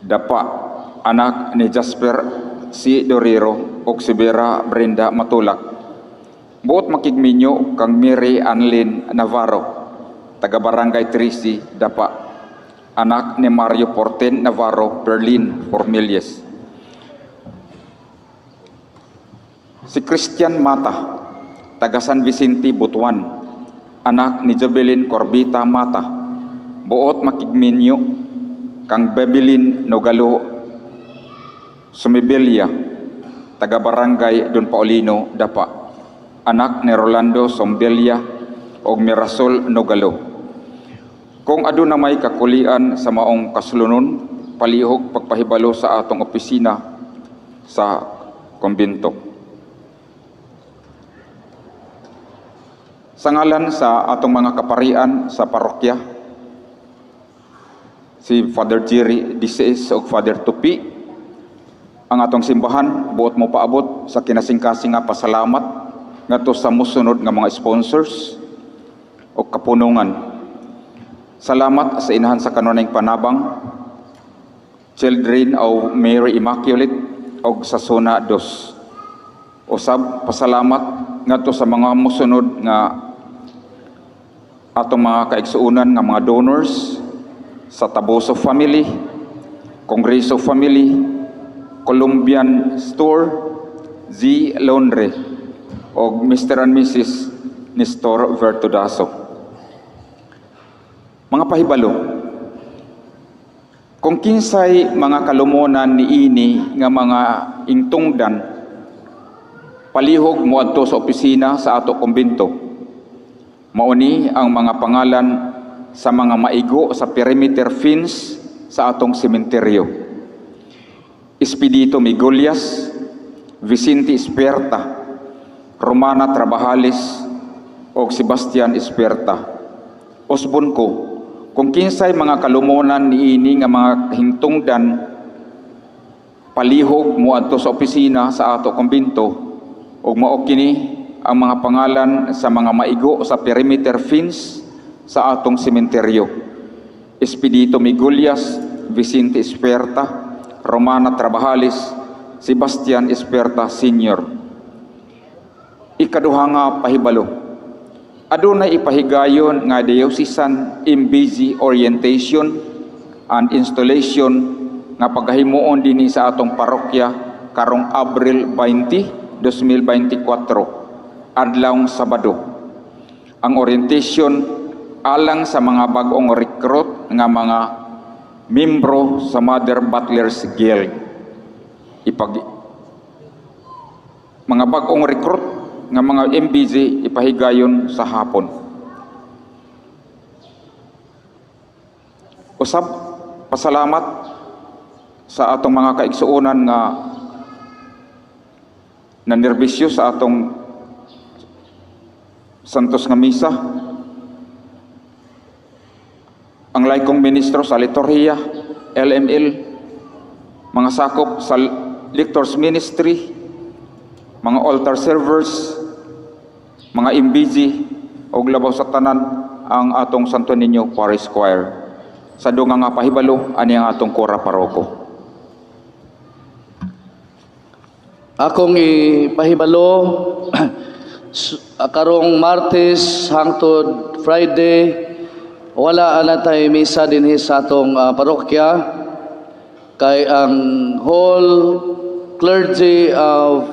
Dapa, anak ni Jasper C. Doriro ug si Vera Brenda Matulak. Buot makigminyo kang Mary Anlin Navarro, taga Barangay Trisi, Dapa, anak ni Mario Porten Navarro, Berlin, Formilies. Si Christian Mata, taga San Vicente, Butuan, anak ni Jobelin Corbita Mata. Buot makigminyo kang Bebelin Nogalo Sumibelia, taga Barangay Don Paulino, Dapa, anak ni Rolando Sombelia og Mirasol Nogalo. Kung aduna may kakulian sa maong kaslunon, palihog pagpahibalo sa atong opisina sa kumbento. Sa ngalan sa atong mga kaparian sa parokya, si Father Jerry Dices ug Father Tupi, ang atong simbahan buot mo paabot sa kinasingkasing nga pasalamat ngadto sa mosunod nga mga sponsors o kapunungan. Salamat sa Inahan sa Kanunayng Panabang, Children of Mary Immaculate og sa Zona Dos. Usab pasalamat ngadto sa mga mosunod nga atong mga kaigsuonan nga mga donors sa Taboso Family, Congreso Family, Columbian Store, Z Laundry og Mr. and Mrs. Nestor Vertudaso. Mga pahibalo, kung kinsay mga kalumonan niini nga mga ingtungdan, palihog moadto sa opisina sa ato kumbento. Mauni ang mga pangalan sa mga maigo sa perimeter fence sa atong sementeryo. Espedito Migulias, Vicente Esperta, Romana Trabajales, o Sebastian Esperta. Usbon ko, kung kinsay mga kalumonan niini nga mga hintungdan, palihog moadto sa opisina sa ato kumbento ug mao kini ang mga pangalan sa mga maigo sa perimeter fence sa atong sementeryo. Espedito Migulias, Vicente Esperta, Romana Trabajales, Sebastian Esperta Sr. Ikaduha nga pahibalo, adunay ipahigayon nga Diocesan MBG Orientation and Installation nga pagahimuon dinhi sa atong parokya karong Abril 20, 2024, adlawng Sabado. Ang orientation alang sa mga bag-ong recruit nga mga Membro sa Mother Butlers Guild. Ipag mga bag-ong recruit nga mga MBG ipahigayon sa hapon. Usab, pasalamat sa atong mga kaigsuonan nga nanerbisyo sa atong Santos nga Misa. Ang laikong ministro sa liturhiya, LML, mga sakop sa Lectors Ministry, mga altar servers, mga MBG, ug labaw sa tanan ang atong Santo Niño Parish Choir. Sa dunga nga pahibalo ani ang atong kora paroko. Akong ipahibalo karong Martes hangtod Friday, wala ana tay misa dinhi sa atong parokya kay ang whole clergy of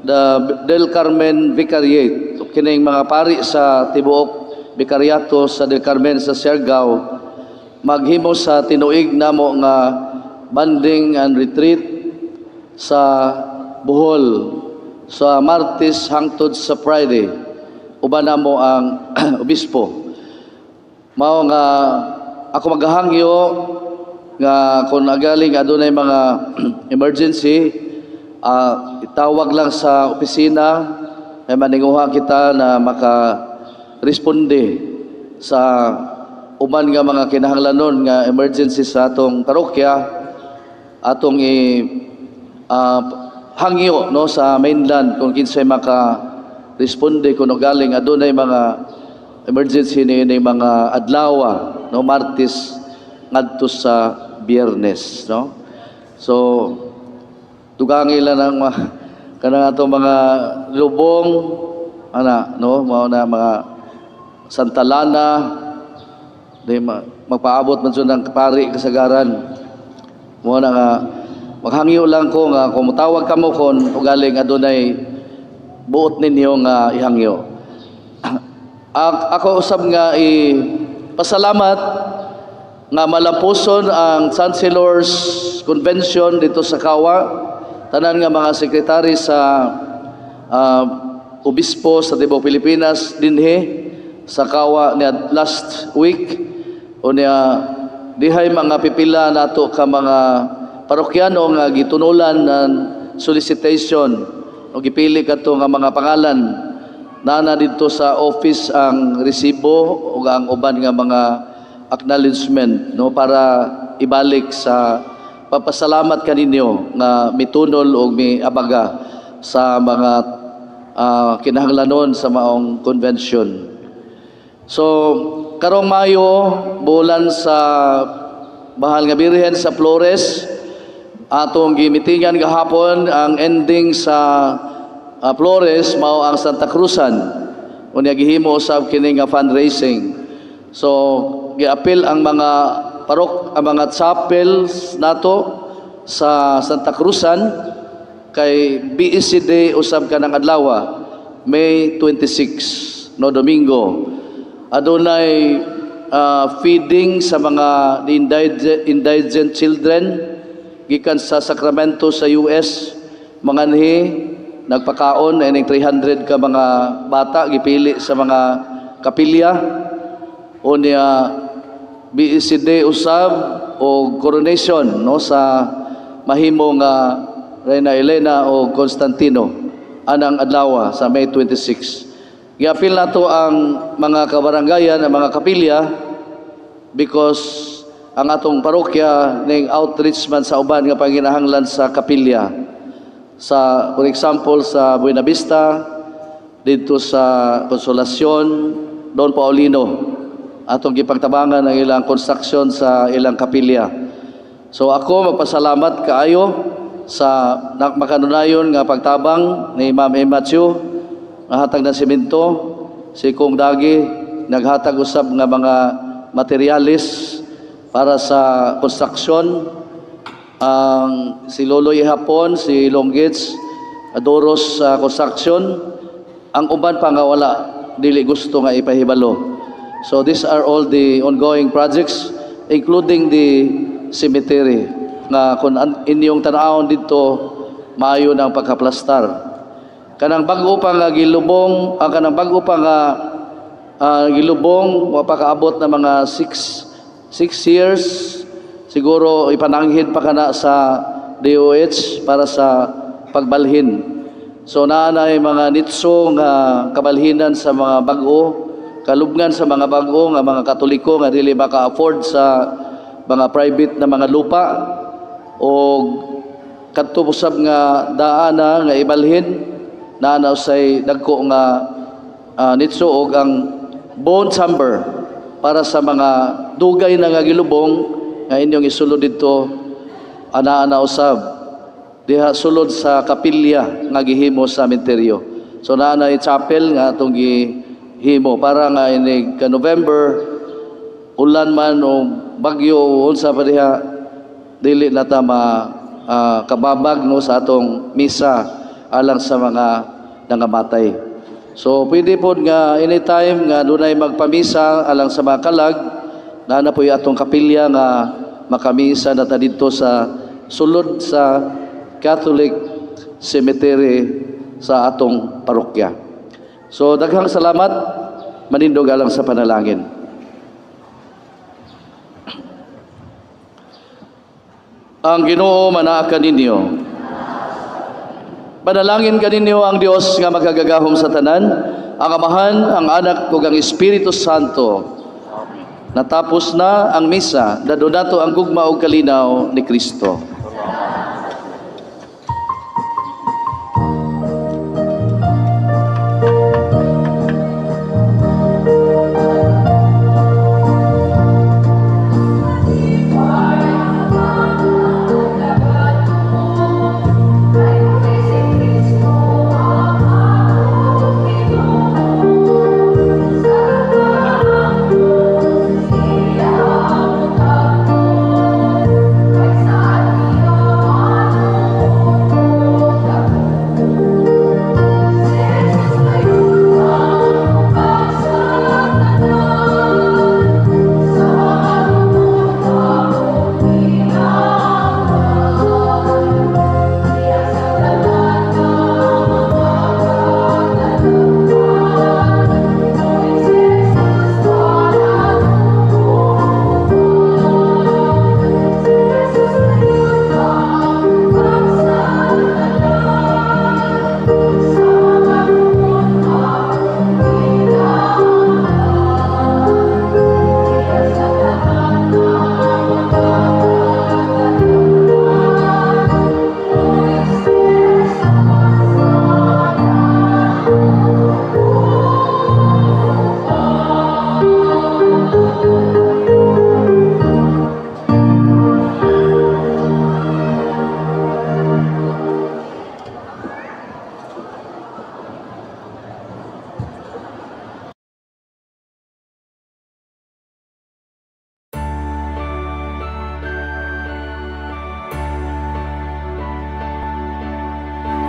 the Del Carmen Vicariate, kining mga pari sa tibuok Vicariato sa Del Carmen sa Siargao, maghimo sa tinuig namo nga banding and retreat sa Bohol sa Martes hangtod sa Friday. Uban namo ang obispo. Mao nga ako maghahangyo nga kung agaling adunay mga emergency, itawag lang sa opisina ay maninguha kita na maka-responde sa uban nga mga kinahanglanon nga emergency sa atong parokya. Atong i hangyo, no, sa mainland kung kinsay maka responde kung galing adunay mga emergency ni mga adlaw, no, Martes ngadto sa Biyernes, no. So dugangi lang ang kanang atong mga lubong ana, no, mao na mga Santalana di magpaabot man jud ang pari kasagaran. Mao na nga maghangyo lang ko nga kung mutawag kamo kon ugaling adunay buot ninyo nga ihangyo. Ako usab nga i pasalamat nga malampuson ang Chancellor's Convention dito sa Kawa. Tanan nga mga sekretary sa obispo sa tibuok Pilipinas dinhi sa Kawa niya last week. Unya dihay mga pipila nato ka mga parokyano nga gitunulan ng solicitation o gipili kadto nga mga pangalan nana didto sa office ang resibo ug ang uban nga mga acknowledgement, no, para ibalik sa papasalamat kaninyo nga mitunol og miabaga sa mga kinahanglanon sa maong convention. So karong Mayo, bulan sa Mahal nga Birhen sa Flores, atong gimitingan gahapon ang ending sa Flores mao ang Santa Cruzan. Unya gihimo usab kini nga fundraising. So giapil ang mga parok, ang mga chapels nato sa Santa Cruzan kay BEC Day usab kanang adlaw, May 26, no, Domingo. Adunay feeding sa mga indigent children gikan sa Sacramento sa US, manganhi nagpakaon ining 300 ka mga bata gipili sa mga kapilya. Unya BEC Day usab o coronation, no, sa mahimo nga Reina Elena o Constantino anang adlaw sa May 26. Giapil nato ang mga kabaranggayan, ang mga kapilya, because ang atong parokya ning outreach man sa uban nga panginahanglan sa kapilya. Sa, for example, sa Buena Vista, dito sa Consolacion, Don Paulino, atong gipagtabangan ang ilang construction sa ilang kapilya. So ako magpasalamat kaayo sa makanunayon nga pagtabang ni Ma'am Emma Chu, nahatag ng simento, si Kong Dagi naghatag usab nga mga materialis para sa construction, ang si Loloy Hapon, si Longgits, Adoros sa construction, ang uban pa nga wala dili gusto nga ipahibalo. So these are all the ongoing projects, including the Cemetery nga kung inyong tan-awon didto, maayo ng pagkaplastar. Kanang bag-o pa nga gilubong, ang kanang bag-o pa nga gilubong, wa pa kaabot na mga 6 years siguro, ipananghid pa kana sa DOH para sa pagbalhin. So naa na mga nitso nga kabalhinan sa mga bag-o, kalubngan sa mga bag-o nga mga Katoliko nga dili maka-afford sa mga private na mga lupa, o kadto usab nga daan na nga ibalhin, naa na usay dagko nga nitso, og ang bone chamber para sa mga dugay na nga gilubong nga inyong isulod didto, anaa na usab diha sulod sa kapilya nga gihimo sa sementeryo. So naa na chapel nga atong gihimo para nga inig ka November, ulan man o bagyo o unsa pa diha, dili na ta ma kababag, no, sa atong misa alang sa mga nangamatay. So pwede po nga anytime nga dunay magpamisa alang sa mga kalag, naa na po atong kapilya nga makamisa na ta didto sa sulod sa Catholic Cemetery sa atong parokya. So daghang salamat, manindog alang sa panalangin. Ang Ginoo manaa kaninyo. Manalangin kaninyo ang Dios nga makagagahom sa tanan, ang Amahan, ang Anak ug ang Espiritu Santo. Natapos na ang misa, dadon nato ang gugma ug kalinaw ni Kristo.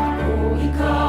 Ako ikaw.